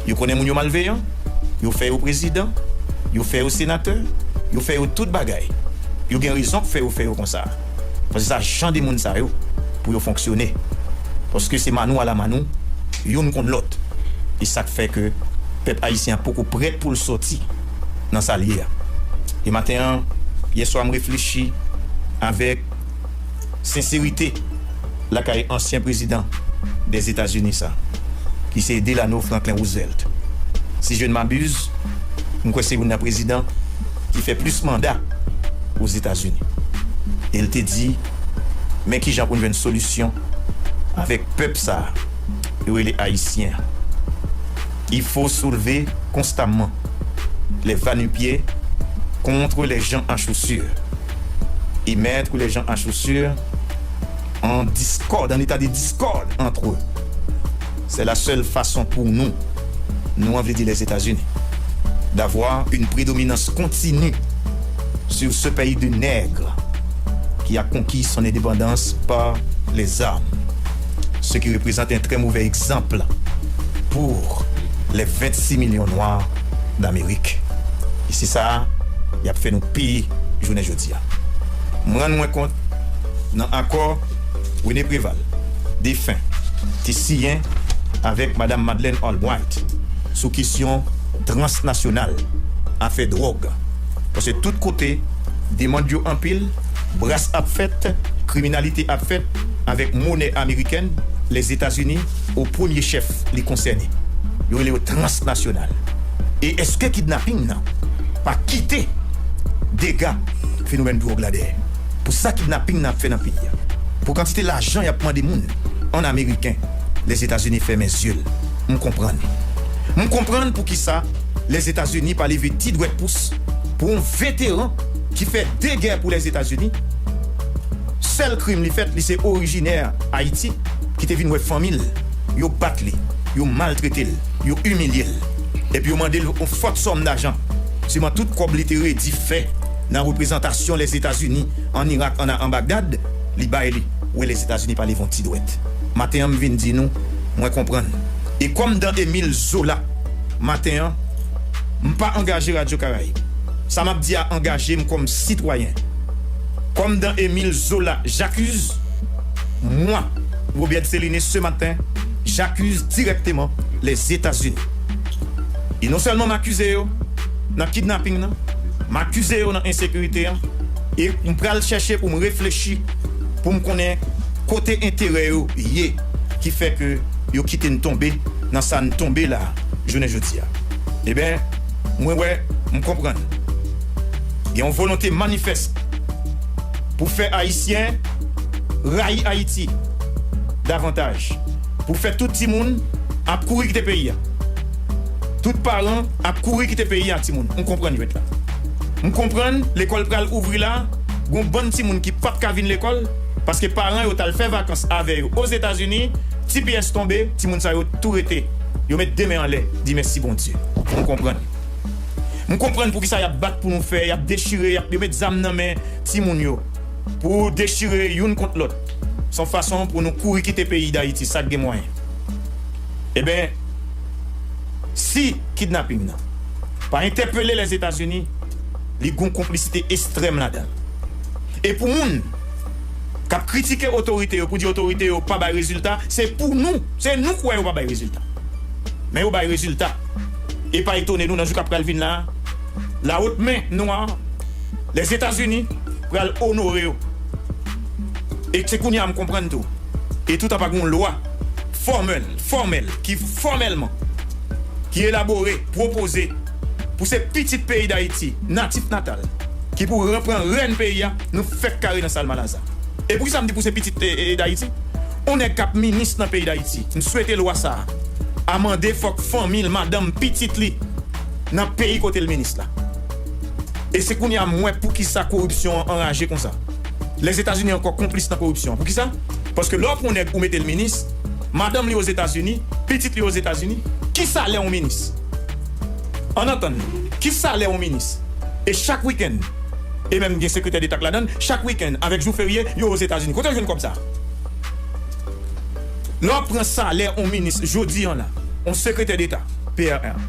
yo konnen moun yo malveyan, yo fè yo prezidan, yo fè yo senatè, yo fè yo tout bagay. Yo gen rezon k fè yo fè yo konsa. Paske sa jan de moun sa yo pou yo fonksyone. Paske se manou alamanou, youn konn lòt. E sa k fè ke pèp ayisyen an poko prèt pou l sòti nan sa l ye a. E maten an, yèswa m reflechi avèk senserite lakay ansyen prezidan Dèzetazini sa, ki se Delano Franklin Roosevelt. Si je ne m'abuse, m kwè se youn nan prezidan ki fè plis manda Ozetazini. E l te di, men kijan pou n jwenn solisyon avèk pèp sa a yo rele Ayisyen an. Il faut soulever constamment les va-nu-pieds contre les gens à chaussures et mettre les gens à chaussures en discorde, en état de discorde entre eux. C'est la seule façon pour nous, nous, on veut dire les États-Unis, d'avoir une prédominance continue sur ce pays de nègres qui a conquis son indépendance par les armes, ce qui représente un très mauvais exemple pour les vingt-six millions noirs d'Amérique. E se sa y ap fè nou peye jounen jodi a. M rann mwen kont nan akò René Préval, defen, te siyen avèk Madam Madeleine Albright sou kesyon transnasyonal, afè dwòg. Paske tout kote, demann yo anpil, bras ap fèt, kriminalite ap fèt avèk monè amerikèn, Lèzetazini o premye chèf li konsène. Yo rele yo transnasyonal. E èske kidnaping nan pa kite dega fenomèn dwòg la dèyè? Pou sa kidnaping nan ap fè nan peyi a. Pou kantite lajan y ap mande moun an ameriken, Lèzetazini fèmen zye l. M konprann. M konprann poukisa Lèzetazini pa leve ti dwèt pous pou yon veteran ki fè de gè pou Lèzetazini. Sèl krim li fèt, li se orijinè Ayiti ki te vin wè fanmi l. Yo bat li, yo maltrete l, yo imilye l. Epi yo mande l yon fòt sòm dajan. Siman tout kòb li te redi fè nan reprezantasyon Lèzetazini ann Irak, ann, ann Bagdad, li bay li. Wè Lèzetazini pa leve yon ti dwèt. Maten an, m vin di nou, mwen konprann. E kòm dan Emil Zola, maten an, m pa angaje Radyo Karayib. Sa m ap di a angaje m kòm sitwayen. Comme dans Émile Zola, j'accuse, moi, Robert Céliné, ce matin, j'accuse directement les États-Unis. E non sèlman m akize yo nan kidnaping nan, m akize yo nan ensekirite an, e m pral chèche pou m reflechi, pou m konnen kote enterè yo ye, ki fè ke yo kite n tonbe nan sa n tonbe la, jounen jodi a. Eben, mwen wè, m konprann. Gen yon volonte manifès pou fè Ayisyen rayi Ayiti davantaj, pou fè tout timoun ap kouri kite peyi a. Tout paran ap kouri kite peyi a, timoun. M konprann jwèt la. M konprann lekòl pral ouvri la, gon bann timoun ki p ap ka vin lekòl, paske paran yo t al fè vakans avè yo Ozetazini, T P S tonbe, timoun sa yo tou rete. Yo met de men anlè, di mèsi Bondye. M konprann. M konprann poukisa y ap bat pou nou fè, y ap dechire, y ap, yo met zam nan men timoun yo pou dechire youn kont lòt. Se yon fason pou nou kouri kite peyi Dayiti, sa k gen mwayen. Eben, si kidnaping nan pa entèpele Lèzetazini, li gon konplisite ekstrèm ladan l. E pou moun Kritike otorite yo pou di otorite yo pa bay rezilta, se pou nou, se nou k wè yo pa bay rezilta. Men yo bay rezilta. E pa etone nou nan jou k ap pral vin la, la haute main nwa, Lèzetazini pral onore yo. E se kounye a m konprann tou. E toutan pa gen yon lwa fòmèl, fòmèl, ki fòmèlman, ki elabore, pwopoze pou se pitit peyi Dayiti, natif natal, ki pou reprann rèn peyi a, nou fèk kare nan sal malaza. E poukisa m di pou se pitit e, e, Dayiti? On nèg k ap minis nan peyi Dayiti, m swete lwa sa a amande, fòk fanmi l, madanm, pitit li nan peyi kote l minis la. E se kounye a m wè poukisa koripsyon an anraje konsa. Lèzetazini ankò konplis nan koripsyon. Poukisa? Paske lè w pran yon nèg ou mete l minis, madanm li Ozetazini, pitit li Ozetazini, ki salè yon minis? Ann antann, ki salè yon minis? E chak wikenn, e menm gen sekretè deta k ladann, chak wikenn, avèk jou ferye, yo Ozetazini. Kote yo jwenn kòb sa a? Lè w ap pran salè yon minis jodi an la, yon sekretè deta, P R R,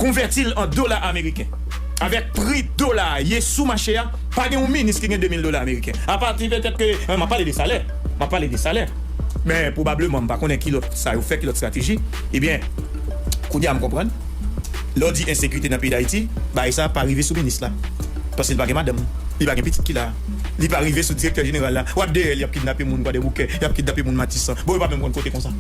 konvèti l an dola ameriken, avèk pri dola a ye sou mache a, pa gen yon minis ki gen de mil dola ameriken. Apati petèt ke, eh, m ap pale de salè, m ap pale de salè. Men pwobableman, m pa konnen ki lòt sa yo fè, ki lòt estrateji. Ebyen, kounye a m konprann. Lè w di ensekirite nan peyi Dayiti, bagay sa pa rive sou minis la. Paske li pa gen madanm, li pa gen pitit ki la. Li pa rive sou direktè jeneral la. W ap dèyè l, y ap kidnape moun Kwadèboukè, y ap kidnape moun Matisan. Bon, yo pa menm konn kote konsa.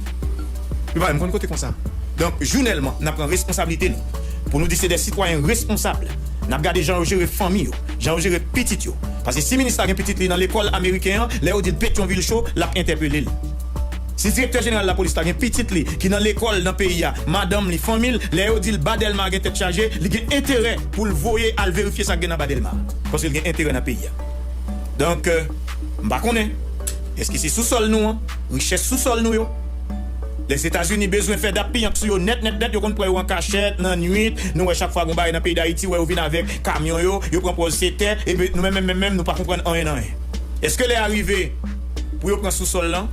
Yo pa menm konn kote konsa. Donk, jounèlman, n ap pran responsablite nou. Pou nou di se de sitwayen responsab. N ap gade jan yo jere fanmi yo, jan yo jere pitit yo. Paske si minis la gen pitit li nan lekòl ameriken an, lè yo di l Petyonvil cho, l ap entèpele l. Si direktè jeneral lapolis la gen pitit li ki nan lekòl nan peyi a, madanm li, fanmi l, lè yo di l ba Dèlma gen tèt chaje, li gen enterè pou l voye al verifye sa k gen nan ba Dèlma. Paske l gen enterè nan peyi a. Donk, euh, m pa konnen. Èske se sousòl nou an? Richès sousòl nou yo? Lèzetazini bezwen fè dappiyank sou yo nèt, nèt, nèt. Yo konn pran yo an kachèt, nan nuit. Nou wè chak fwa gon bagay nan peyi Dayiti, wè yo vin avèk kamyon yo, yo pran pòz se tè, epi nou menm, menm, menm, menm, nou pa konprann anyen nan anyen. Èske lè a rive pou yo pran sousòl lan?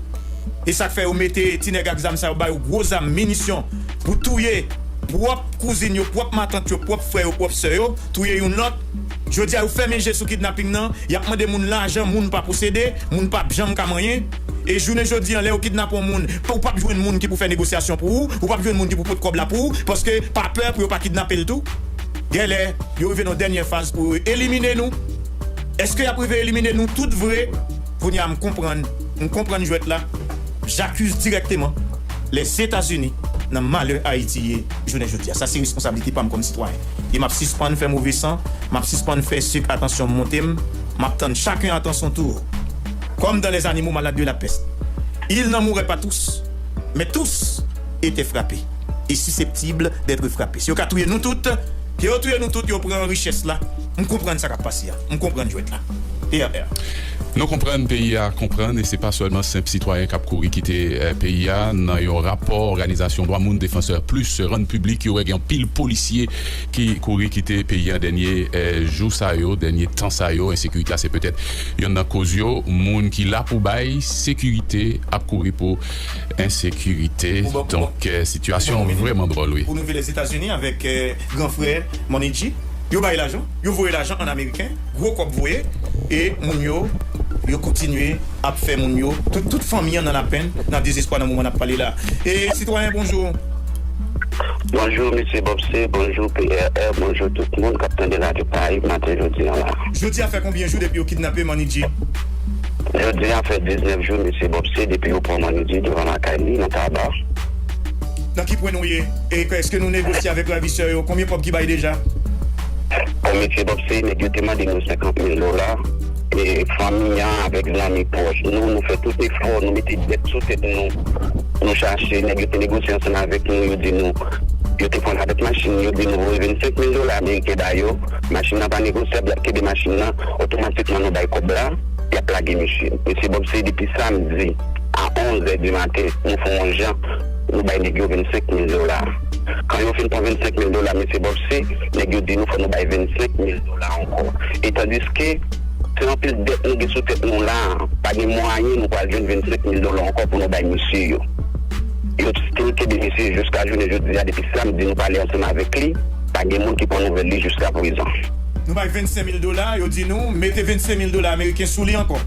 E sa k fè yo mete ti nèg ak zam sa yo, ba yo gwo zam, minisyon, pou touye pwòp kouzin yo, pwòp matant yo, pwòp frè yo, pwòp sè yo, touye youn lòt. Jodi a, yo fèmen je sou kidnaping nan, y ap mande moun lajan moun pa posede, moun p ap janm ka manyen. E jounen jodi a, lè yo kidnape yon moun, ou p ap jwenn moun ki pou fè negosyasyon pou ou, ou p ap jwenn moun ki pou pot kòb la pou ou, paske pa pè pou yo pa kidnape l tou. Genlè, yo rive nan yon dènye faz pou yo elimine nou. Èske y ap rive elimine nou tout vre? Kounye a, m konprann, m konprann jwèt la. J'accuse directement Lèzetazini nan malè Ayiti ye jounen jodi a. Sa se responsablite pa m kòm sitwayen. E m ap sispann fè move san, m ap sispann fè sik a tansyon m monte m, m ap tann chacun attend son tour. Comme dans les animaux malades de la peste. Ils n'en mouraient pas tous, mais tous étaient frappés et susceptibles d'être frappés. Si yo ka touye nou tout, ke yo touye nou tout, yo pran richès la. M konprann sa k ap pase a. M konprann jwèt la. P R R. Nou konprann peyi a konprann, e se pa sèlman senp sitwayen k ap kouri kite, eh, peyi a. Nan yon rapò òganizasyon dwa moun, Défenseurs Plus rann piblik, yo wè gen anpil polisye ki kouri kite peyi a dènye, eh, jou sa yo, dènye tan sa yo. Ensekirite a se petèt yonn nan koz yo. Moun ki la pou bay sekirite ap kouri pou ensekirite. Pou ban, pou ban, Donk, eh, sitiyasyon pou ban vrèman dwòl, wi. Pou nou viv Lèzetazini avèk, eh, gran frè Money G. Yo bay lajan, yo voye lajan an ameriken, gwo kòb voye, e moun yo, yo kontinye ap fè moun yo, tout, tout fanmi an nan lapenn, nan dezespwa nan moman n ap pale la. E sitwayen, bonjou. Bonjou, mesye Bobse, bonjou, P R R, bonjou tout moun k ap tande Radyo Karayib maten jodi an la. Jodi a fè konbyen jou depi yo kidnape Money G? Jodi a fè diznèf jou, mesye Bobse, depi yo pran Money G devan lakay li, nan Taba. Nan ki pwen nou ye? E èske nou negosye avèk ravisè yo? Konbyen kòb ki bay deja? Bon, mesye Bobse, nèg yo te mande nou senkant mil dola. E fanmi an avèk zanmi pwòch nou, nou fè tout efò, nou mete dèt sou tèt nou. Nou chache, nèg yo te negosye ansanm avèk nou, yo di nou, yo te pran avèk machin, yo di nou voye vennsenk mil dola ameriken ba yo. Machin nan pa negosyab, y ap kenbe machin nan, otomatikman nou bay kòb la, y ap lage misye. Mesye Bobse, depi samdi a onz è di maten, nou fè yon jan, nou bay nèg yo vennsenk mil dola. Kan yo fin pran vennsenk mil dola, mesye Bobse, nèg yo di nou fò nou bay vennsenk mil dola ankò. E tandiske se anpil dèt nou gen sou tèt nou la, pa gen mwayen nou pral jwenn vennsenk mil dola ankò pou nou bay mesye yo. Yo still kenbe misye jiska jounen jodi a, depi samdi nou pale ansanm avèk li, pa gen moun ki pran nouvèl li jiska prezan. Nou bay vennsenk mil dola, yo di nou mete vennsenk mil dola ameriken sou li ankò.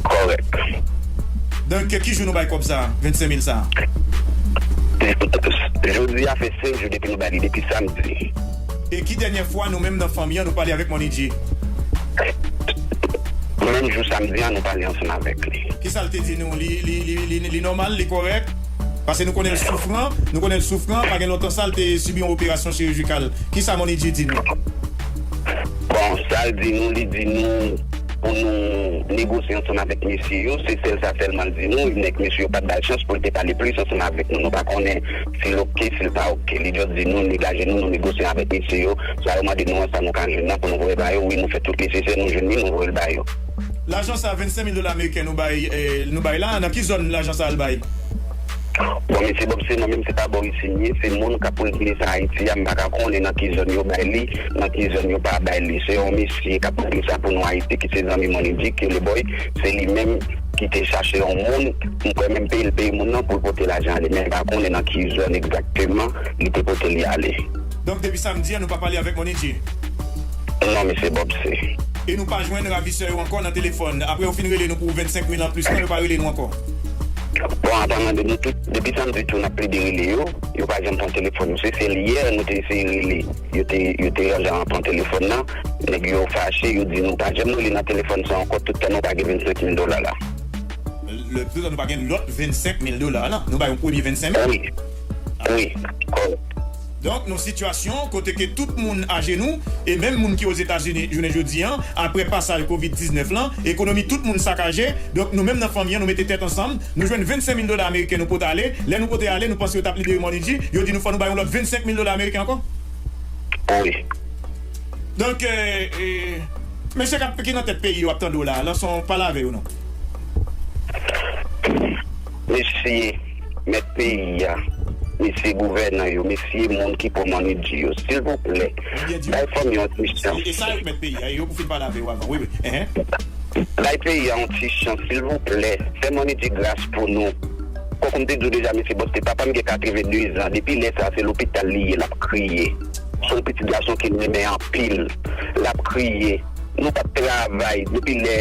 Kòrèk. Donk, ki jou nou bay kòb sa a, vennsenk mil sa a? Jodi a fè senk jou depi nou bay li, depi samdi. E ki dènyè fwa nou menm nan fanmi an nou pale avèk Money G? Menm jou samdi an, nou pale ansanm avèk li. Kisa l te di nou? Li, li, li, li, li nòmal, li kòrèk? Paske nou konnen l soufran, nou konnen l soufran, pa gen lontan sa l te sibi yon operasyon chirijikal. Kisa Money G di nou? Bon, sa l di nou, li di nou pou nou negosye ansanm avèk mesye yo, se sèl sa sèlman l di nou, nèg mesye yo pa t ba l chans pou l te pale plis ansanm avèk nou. Nou pa konnen si l oke, si l pa oke. Li just di nou, degaje nou, nou negosye avèk mesye yo. Sa yo mande nou an, sa nou ka jwenn nan pou nou voye ba yo. Wi, nou fè tout nesesè, nou jwenn li, nou voye l ba yo. Lajan sa, vennsenk mil dola ameriken nou bay, eh, nou bay la, nan ki zòn lajan sa al bay? Bon, mesye Bob, se mwen menm, se pa bò isi m ye, se moun k ap regle sa Ayiti a, m pa ka konnen nan ki zòn yo bay li, nan ki zòn yo pa bay li. Se yon mesye k ap regle sa pou nou Ayiti, ki se zanmi Money G, ke le boy, se li menm ki te chache yon moun, m kwè menm peyi l peye moun nan pou l pote lajan ale, men m pa konnen nan ki zòn egzakteman li te pote li ale. Donk, depi samdi an, nou pa pale avèk Money G? Non, mesye Bob, se. E nou pa jwenn ravisè yo ankò nan telefòn. Apre yo fin rele nou pou vennsenk mil anplis lan, yo pa rele nou ankò. Bon, an palan de nou tout, depi samdi tou, n ap plede rele yo. Yo pa janm pran telefòn yo. Se sèl yè nou te eseye rele. Yo te, yo te jan pran telefòn nan. Nèg yo fache, yo di nou pa janm rele nan telefòn sa ankò, tout tan nou pa gen vennsenk mil dola la. Le, tout tan nou pa gen lòt vennsenk mil dola la. Nou bay yon premye vennsenk mil. Wi. Wi. Kòrèk. Donk, nou sitiyasyon kote ke tout moun ajenou, e menm moun ki Ozetazini, jounen jodi an, apre pasaj kovid diznèf lan, ekonomi tout moun sakaje. Donk, nou menm nan fanmi an, nou mete tèt ansanm, nou jwenn vennsenk mil dola ameriken nou pote ale. Lè nou pote ale, nou panse yo t ap libere Money G, yo di nou fò nou bay yon lòt vennsenk mil dola ameriken ankò. Wi. Donk, eh, eh, mesye k ap, ki nan tèt peyi yo ap tande w la, lanse yon pale avè yo non. Mesye mèt peyi a, mesye gouvènan yo, mesye moun ki pran Money G yo, silvouplè, bay fanmi yo yon ti chans. E sa yo k mèt peyi a, e yo pou fin pale avè yo avan. Wi, wi. Enhen. Bay peyi a yon ti chans, silvouplè. Fè Money G gras pou nou. Kòm m te di w deja, mesye Bob, se papa m gen katreven de zan. Depi lè sa a, se lopital li ye, l ap kriye. Se yon pitit gason ke m renmen anpil. L ap kriye. Nou p ap travay depi lè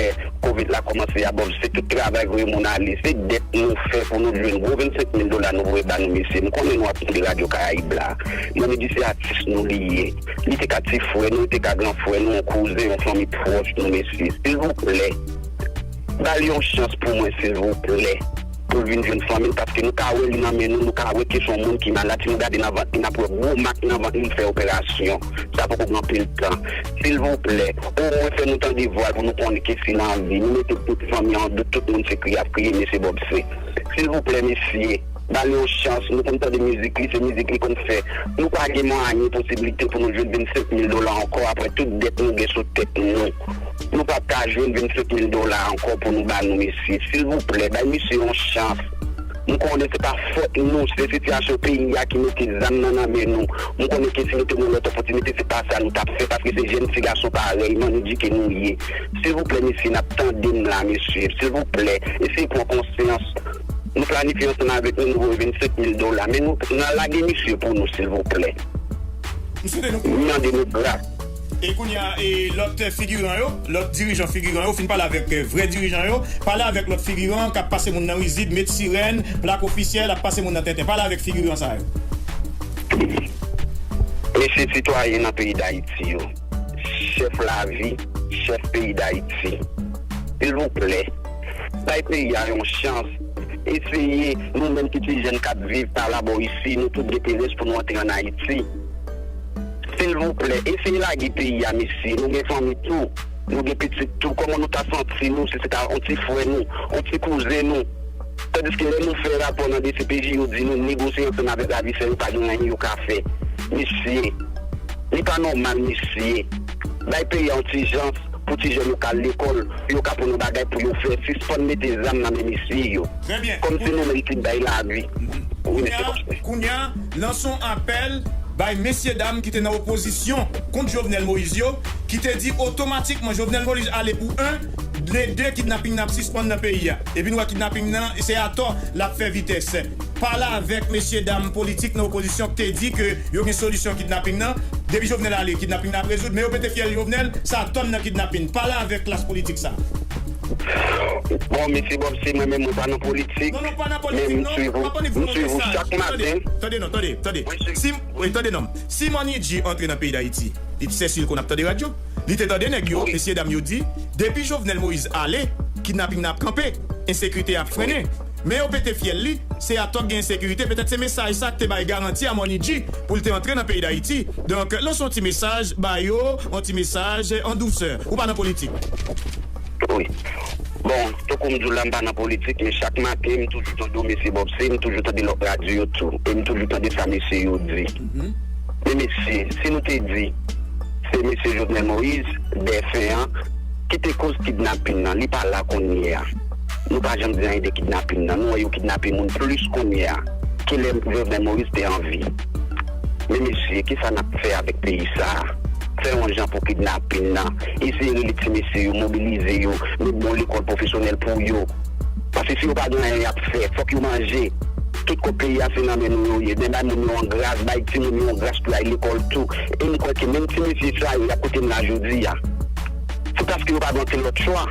kovid la kòmanse a, Bob, se tout travay voye moun ale. Se dèt nou fè pou nou jwenn gwo vennsenk mil dola nou voye ba nou, mesye. M konnen nou ap tande Radyo Karayib la. Money G se atis nou li ye. Li te ka ti frè nou, li te ka gran frè nou, yon kouzen, yon fanmi pwòch nou, mesye. Silvouplè, ba l yon chans pou mwen, silvouplè. Pou l vin jwenn fanmi l, paske nou ka wè li nan men nou, nou ka wè ke se yon moun ki malad. Si nou gade nan vant li, n ap wè gwo mak nan vant li, li fè operasyon. Sa poko gen anpil tan. Silvouplè, omwen fè nou tande vwa l pou nou konnen ke si l anvi. Nou mete tout fanmi an an dout, tout moun se kriye y ap kriye, mesye Bob se. Silvouplè, mesye, ba l yon chans. Nou konn tande mizik li, se mizik li konn fè. Nou pa gen mwayen, posiblite pou nou jwenn vennsenk mil dola ankò apre tout dèt nou gen sou tèt nou. Nou p ap ka jwenn vennsenk mil dola ankò pou nou ba nou, mesye. Silvouplè, bay misye yon chans. M konnen se pa fòt nou, se sitiyasyon peyi a ki mete zam nan nan men nou. M konnen ke si nou te gen yon lòt opòtinite, se pa sa nou t ap fè, paske se jèn ti gason parèy Money G ke nou ye. Silvouplè, mesye, n ap tande n la, mesye. Silvouplè, eseye pran konsyans. Nou planifye ansanm avèk nou, nou voye vennsenk mil dola, men nou, n a lage misye pou nou, silvouplè. M swete nou kouraj. M mande nou gras. E kounye a, e lòt figiran yo, lòt dirijan figiran yo, fin pale avèk, eh, vrè dirijan yo, pale avèk lòt figiran k ap pase moun nan rizib, met sirèn, plak ofisyèl, ap pase moun nan tenten. Pale avèk figiran sa yo. Mesye sitwayen nan peyi Dayiti yo, chèf lavi, chèf peyi Dayiti, silvouplè, bay peyi a yon chans. Eseye, nou menm ki ti jèn k ap viv pa labò isi, nou tout gen terès pou nou antre ann Ayiti. Silvouplè, eseye lage peyi a, mesye. Nou gen fanmi tou, nou gen pitit tou. Kòman nou ta santi nou si se ta yon ti frè nou, yon ti kouzen nou? Tandiske lè nou fè rapò nan D C P J, yo di nou negosye ansanm avèk ravisè yo, pa gen anyen yo ka fè. Mesye, li pa nòmal, mesye. Bay peyi a yon ti chans pou ti jèn yo ka al lekòl, pou yo ka pran yon bagay pou yo fè. Sispann mete zam nan men mesye yo. Trè byen. Kòm se nou menm ki bay lavi. Wi, mesye Bobse. Kounye a, lanse yon apèl bay mesye dam ki te nan opozisyon kont Jovenel Moïse yo, ki te di otomatikman Jovenel Moïse ale pou en, de, de kidnaping nan ap sispann nan peyi a. Epi nou wè kidnaping nan, se atò l ap fè vitès. Pale avèk mesye dam politik nan opozisyon ki te di ke yo gen solisyon kidnaping nan. Depi Jovenel ale, kidnaping nan ap rezoud, men yo pete fyèl Jovenel, sa tonn nan kidnaping. Pale avèk klas politik sa. Bon, mesye Bob, se mwen menm, mwen pa nan politik, men m swiv ou, m swiv ou chak maten. Tande non, tande, tande. Si, wi, tande non. Si Money G antre nan peyi Dayiti, li t sèsi l konn ap tande radyo. Li te tande nèg yo, mesye dam yo di, depi Jovenel Moïse ale, kidnaping nan ap kanpe, ensekirite a ap frennen. Men yo pete fyèl li, se atò k gen ensekirite, petèt se mesaj sa k te bay garanti a Money G pou l te antre nan peyi Dayiti. Donk, lanse yon ti mesaj ba yo, yon ti mesaj an dousè. Ou pa nan politik. Wi. Bon, tankou m di w la, m pa nan politik, men chak maten, m toujou tande w, mesye Bob C, m toujou tande lòt radyo yo tou. E m toujou tande sa mesye yo di. Men mesye, si nou te di, se mesye Jovenel Moïse, dèfen an, ki te koz kidnapin nan, li pa la kounye a. Nou pa janm di anyen de kidnapin nan. Nou wè yo kidnape moun plis kounye a ke lè Jovenel Moïse te an vi. Men mesye, kisa n ap fè avèk peyi sa a? Fè yon jan pou kidnapin nan. Eseye rele ti mesye yo, mobilize yo, met bon lekòl pwofesyonèl pou yo. Paske si yo pa gen anyen y ap fè, fòk yo manje. Tout kòb peyi a se nan men nou yo ye. Men bay moun yo yon gras, bay timoun yo yon gras pou y al lekòl tou. E m kwè ke menm ti mesye sa yo y ap kote m la jodi a, se paske yo pa gen okenn lòt chwa.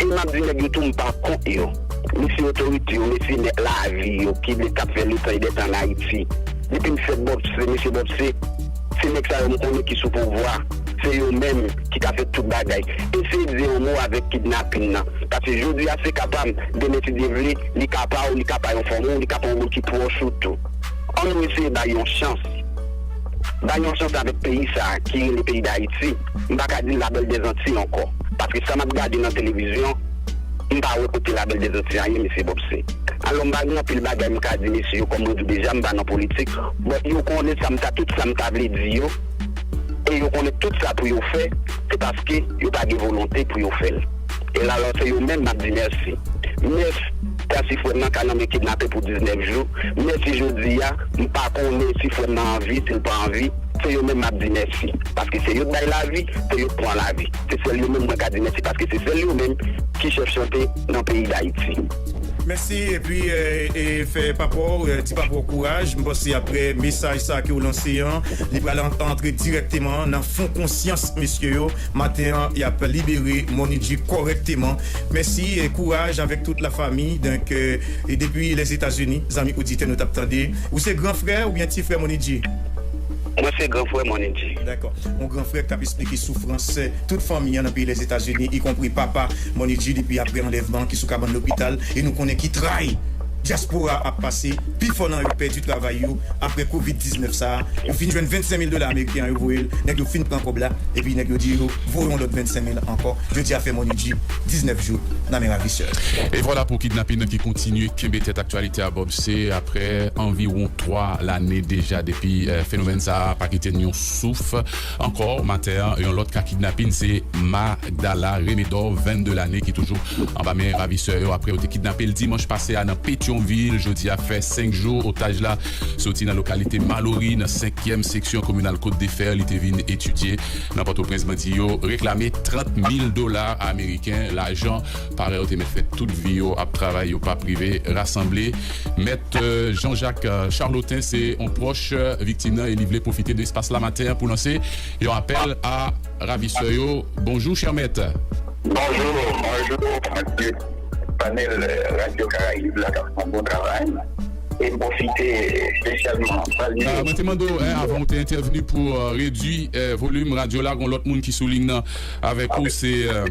E m ap di nèg yo tou, m pa kont yo. Mesye otorite yo, mesye nèg lavi yo, ki vle k ap fè letan e dètan ann Ayiti. Depi m fèt, Bob C, mesye Bob C, se nèg sa yo m konnen ki sou pouvwa. Se yo menm ki ka fè tout bagay. Eseye di yon mo avèk kidnapin nan. Paske jodi a se ka pa m, demen si Dye vle, li ka pa w, li ka pa yon fanmi w, li ka pa yon moun ki pwòch ou tou. Ann nou eseye bay yon chans. Bay yon chans avèk peyi sa a ki rele peyi Dayiti. M pa ka di l la belle des Antilles ankò. Paske sa m ap gade nan televizyon, m pa wè kote la belle des Antilles an ye, mesye Bob C. Alò, m pa gen anpil bagay m ka di mesye yo, kòm mwen di w deja, m pa nan politik. Bon, yo konnen sa m ta, tout sa m ta vle di yo. E yo konnen tout sa pou yo fè, se paske yo pa gen volonte pou yo fè l. E la, la, se yo menm m ap di mèsi. Mèsi, ta si frè m nan ka nan men kidnapè pou diznèf jou. Mèsi jodi a, m pa konnen si frè m nan anvi, si l pa anvi. Se yo menm m ap di mèsi. Paske se yo k bay lavi, se yo k pran lavi. Se sèl yo menm mwen ka di mèsi, paske se sèl yo menm ki chèf chante nan peyi Dayiti. Mèsi, epi, e, e fè papa w, e, ti papa w kouraj. M panse aprè mesaj sa ke w lanse an, li pral an-, antre dirèkteman nan fon konsyans mesye yo. Maten an, y ap libere Money G kòrèkteman. Mèsi e kouraj avèk tout lafanmi. Donk, e, e depi Lèzetazini, zanmi oditè nou t ap tande. Ou se gran frè oubyen ti frè Money G? Mwen se gran frè Money G. Dakò. Yon gran frè k ap esplike soufrans, e, tout fanmi an nan peyi Lèzetazini, ikonpri papa Money G depi aprè anlèvman ki sou kabann lopital. E nou konnen ki tray dyaspora ap pase, pifò nan yo pèdi travay yo aprè kovid diznèf sa a. Yo fin jwenn vennsenk mil dola ameriken an, yo voye l, nèg yo fin pran kòb la, epi nèg yo di yo voye yon lòt vennsenk mil ankò. Jodi a fè Money G diznèf jou nan men ravisè. E vwala pou kidnapin nan ki kontinye kenbe tèt aktyalite a, Bob, se aprè anviwon twa lane deja depi, eh, fenomèn sa a pa kite n yon souf ankò. Maten an, yon lòt ka kidnapin, se Magdala Remedor, vennde lane, ki toujou anba men ravisè yo aprè yo te kidnape l dimanch pase a nan Petyonvil. Jodi a fè senk jou otaj la soti nan lokalite Malori, nan senkyèm seksyon kominal Côte de Fer. Li te vin etidye nan Pòtoprens. Bandi yo reklame trant mil dola ameriken, lajan parèy yo te mèt fè tout vi yo ap travay, yo p ap rive rasanble. Mèt, euh, Jean-Jacques, euh, Charlotin se yon pwòch, euh, viktim nan e li vle pwofite de espas la maten an pou lanse yon apèl a ravisè yo. Bonjou, chè mèt. Bonjou, bonjou, panèl, euh, Radyo Karayib la k ap fè yon bon travay. E pwofite espesyalman salye. Ah, mwen te mande w, eh, avan w te entèvni pou, euh, redui, eh, volim radyo la, gon lòt moun ki sou liy nan avèk ou, se, euh,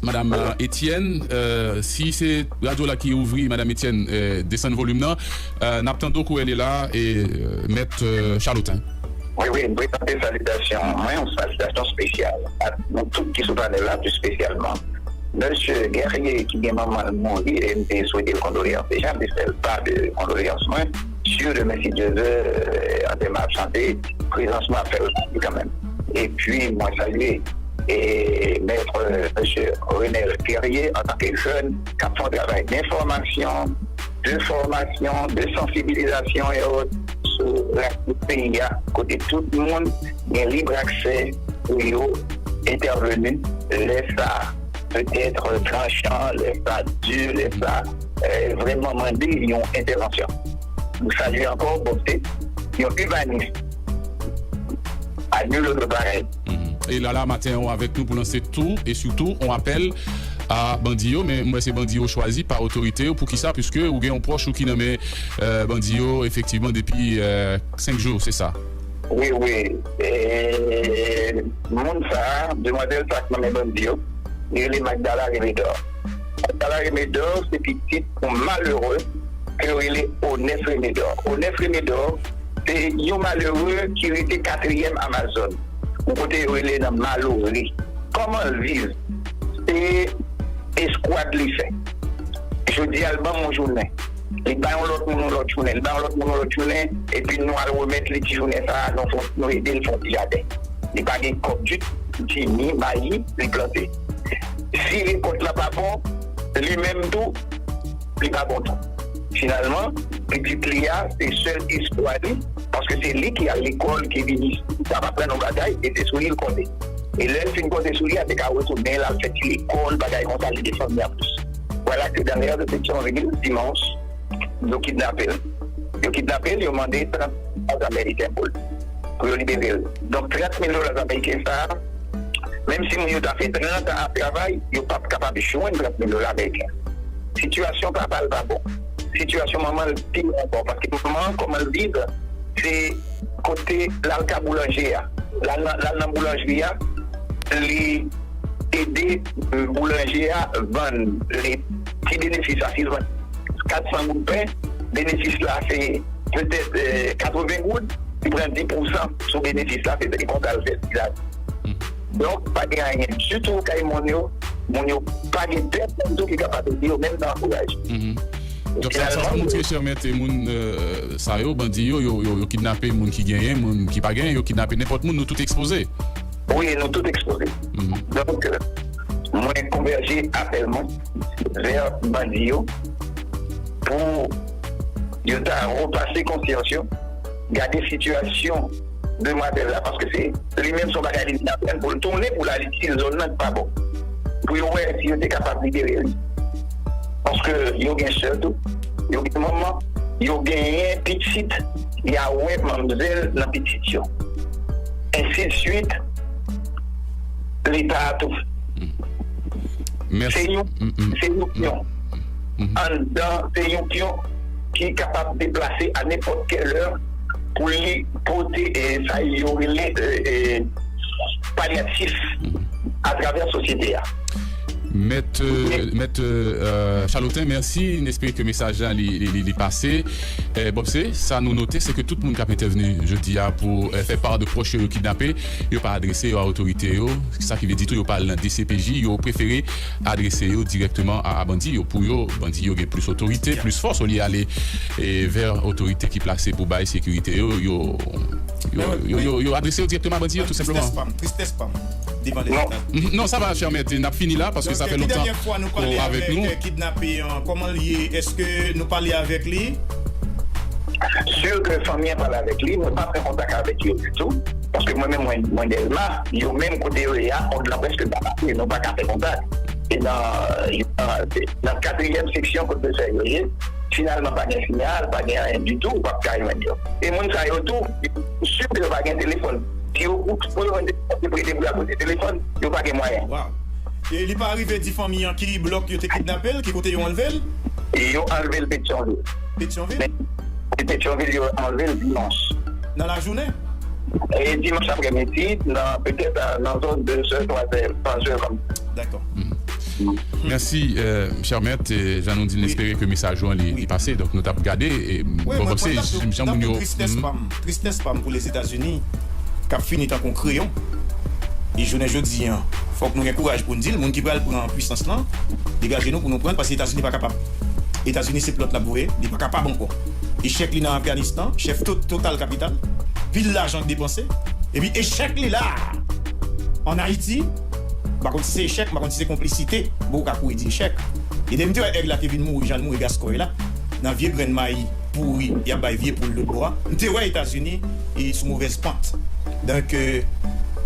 Madam, euh, Etienne. Euh, si se radyo la ki ouvri, Madam Etienne, euh, desann volim nan. Euh, n ap tande w kou èl ye la, e, euh, Mèt, euh, Charlotin. Wi, wi, m prezante salitasyon mwen, yon salitasyon espesyal a nou tout ki sou panèl la, pi espesyalman Mesye Guerrier, ki gen manman l mouri, e m te swete l kondoleyans deja, m te fè l pa de kondoleyans mwen. Sur demain, si Dieu veut, euh, antèman ap chante, prezans mwen ap fè l kanmenm. Epi, mwen salye, e, mèt, euh, mesye Renel Guerrier, antanke jèn, k ap fè yon travay denfòmasyon, de fòmasyon, de sansibilizasyon e ot sou rasis peyi a, kote tout moun gen lib aksè pou yo entèveni lè sa petèt tranchan, lè sa di, lè sa, eh, vrèman mande yon entèvansyon. Nou salye ankò Bob C, yon imanis a nul autre pareil. Mhm. E Lala maten an avèk nou pou lanse tou e sitou yon apèl a bandi yo, men m wè se bandi yo chwazi pa otorite yo. Poukisa? Piske ou gen yon pwòch ou ki nan men, eh, bandi yo, efektivman, depi, eh, senk jou, se sa? Wi, wi. E, moun sa a, demwazèl sa a k nan men bandi yo, li rele Magdala Remedor. Magdala Remedor, se pitit yon malere ke yo rele Onès Remedor. Onès Remedor, se yon malere ki rete katriyèm Amazòn, yon kote yo rele nan Malori. Kòman l viv? Se eskwad li fè. Jodi a, l ban m yon jounen. Li bay yon lòt moun yon lòt jounen. Li bay yon lòt moun yon lòt jounen. Epi nou al remèt li ti jounen sa a, nou fè, nou ede l fè yon ti jaden. Li pa gen kòb ditou, ti mi, mayi, li plante. Si rekòt la pa bon, li menm tou, li pa bon tou. Finalman, pitit li a, se sèl espwa li, paske se li ki al lekòl, ki vini, li t ap aprann yon bagay, e se sou li l konte. E lè l fin konte sou li a, te ka retounen, l al fè ti lekòl, bagay konsa, li gen fanmi an plis. Vwala ke dans l'air de Petyonvil, dimanch, yo kidnape l. Yo kidnape l, yo mande trant dola ameriken pou l, pou yo libere l. Donk, trant mil dola ameriken sa a, menm si moun yo ta fè trant an ap travay, yo p ap kapab jwenn trant mil dola ameriken. Sitiyasyon papa l pa bon. Sitiyasyon manman l pi mal ankò, paske manman an, kòman l viv, se kote l al ka boulanje a. L al nan, l al nan boulanjri a, li ede, euh, boulanje a vann li ti benefis la. Si l vann kat san goud pen, benefis la se petèt, euh, katreven goud, li pran dis pousan sou benefis la, se, se konsa l fè. Donk, pa gen anyen ditou kay moun yo. Moun yo pa gen pèsonn tou ki kapab ede yo, menm nan antouraj. Donk, sa, sa, sa montre, chè mèt, e moun, euh, sa yo, bandi yo, yo, yo, yo kidnape moun ki genyen, moun ki pa genyen, yo kidnape nenpòt moun, nou tout ekspoze. Wi, nou tout ekspoze. Donk, euh, mwen konvèje apèl mwen vè bandi yo pou yo ta repase konsyans yo, gade sitiyasyon demwazèl la, paske se li menm, se yon bagay li vin aprann pou l tounen, pou l al itil zòn nan ki pa bon. Pou yo wè si yo te kapab libere li. Paske yo gen sè tou, yo gen manman, yo genyen pitit, y a wè manmzèl nan pitit yo. Ensi de suite, Leta a tou. Mèsi. Se yon, se yon pyon. Anndan, se yon pyon ki kapab deplase a nenpòt kèl lè pou li pote, eh, sa yo rele, eh, eh, palyatif atravè sosyete a. Mèt, euh, mèt, euh, euh, Charlotin, mèsi. N espere ke mesaj la li, li, li, li pase. Eh, Bob, se sa nou note, se ke tout moun k ap entèvni jodi a pou, eh, fè pa de pwòch yo yo kidnape, yo pa adrese yo a otorite yo. Sa ki vle di tou, yo pa al nan D C P J, yo prefere adrese yo dirèkteman a, a bandi yo. Pou yo, bandi yo gen plis otorite, plis fòs, olye ale, eh, vè otorite ki plase pou bay sekirite yo, yo, yo, yo, yo, yo adrese yo dirèkteman a bandi yo, tou senpleman. Tristès pa m, tristès pa m devan leta. Mhm. Non, sa va, chè mèt, n ap fini la, paske sa fè lontan ou avèk nou. Donk, ki dènye fwa nou pale avèk, euh, kidnape an, kòman l ye? Èske nou pale avèk li? Sir ke fanmi an pale avèk li, mwen pa pran kontak avèk yo ditou, paske mwen menm, mwen, mwen Dèlma, yo menm kote yo ye a, kòd lan prèske pa pase, nou pa ka fè kontak. E nan, nan, nan katriyèm seksyon kote sè yo ye, finalman pa gen siyal, pa gen anyen ditou, ou p ap ka jwenn yo. E moun sa yo tou, sir ke yo pa gen telefòn. Si yo, pou, pou yo jwenn telefòn, se prete pou y al pote telefòn, yo pa gen mwayen. Waw. E li pa rive di fanmi an ki blòk yo te kidnape l, ki kote yo anlve l? E yo anlve l Petyonvil. Petyonvil? Men, e Petyonvil, yo anlve l dimanch. Nan lajounen? E dimanch aprèmidi, nan, petèt, a, nan zòn de zè, twa zè, twa zè kòm. Dakò. Mèsi, euh, chè mèt. E jan nou di, n espere ke mesaj ou an li, li pase. Donk, nou t ap gade, e, wi, bon, mwen, mwen, se jan moun yo, tristès pa m, tristès pa m pou Lèzetazini, k ap fini tankou yon kreyon. E jounen jodi a, fòk nou gen kouraj pou n di l, moun ki pral pran pwisans lan, degaje nou pou nou pran l, paske Etazini pa kapab. Etazini se plòt l ap voye, li pa kapab ankò. Echèk li nan Afganistan, chèf to-, Total Capital, pil lajan k depanse, epi echèk li la a, ann Ayiti, m pa konn si se echèk, m pa konn si se konplisite, bon, ou ka kouri di echèk. E depi m te wè èg la te vin mouri, jan l mouri Gaskòy la, nan vye grenn mayi pouri y ap bay vye poul lòtbò a, m te wè Etazini e sou movèz pant. Donk, euh,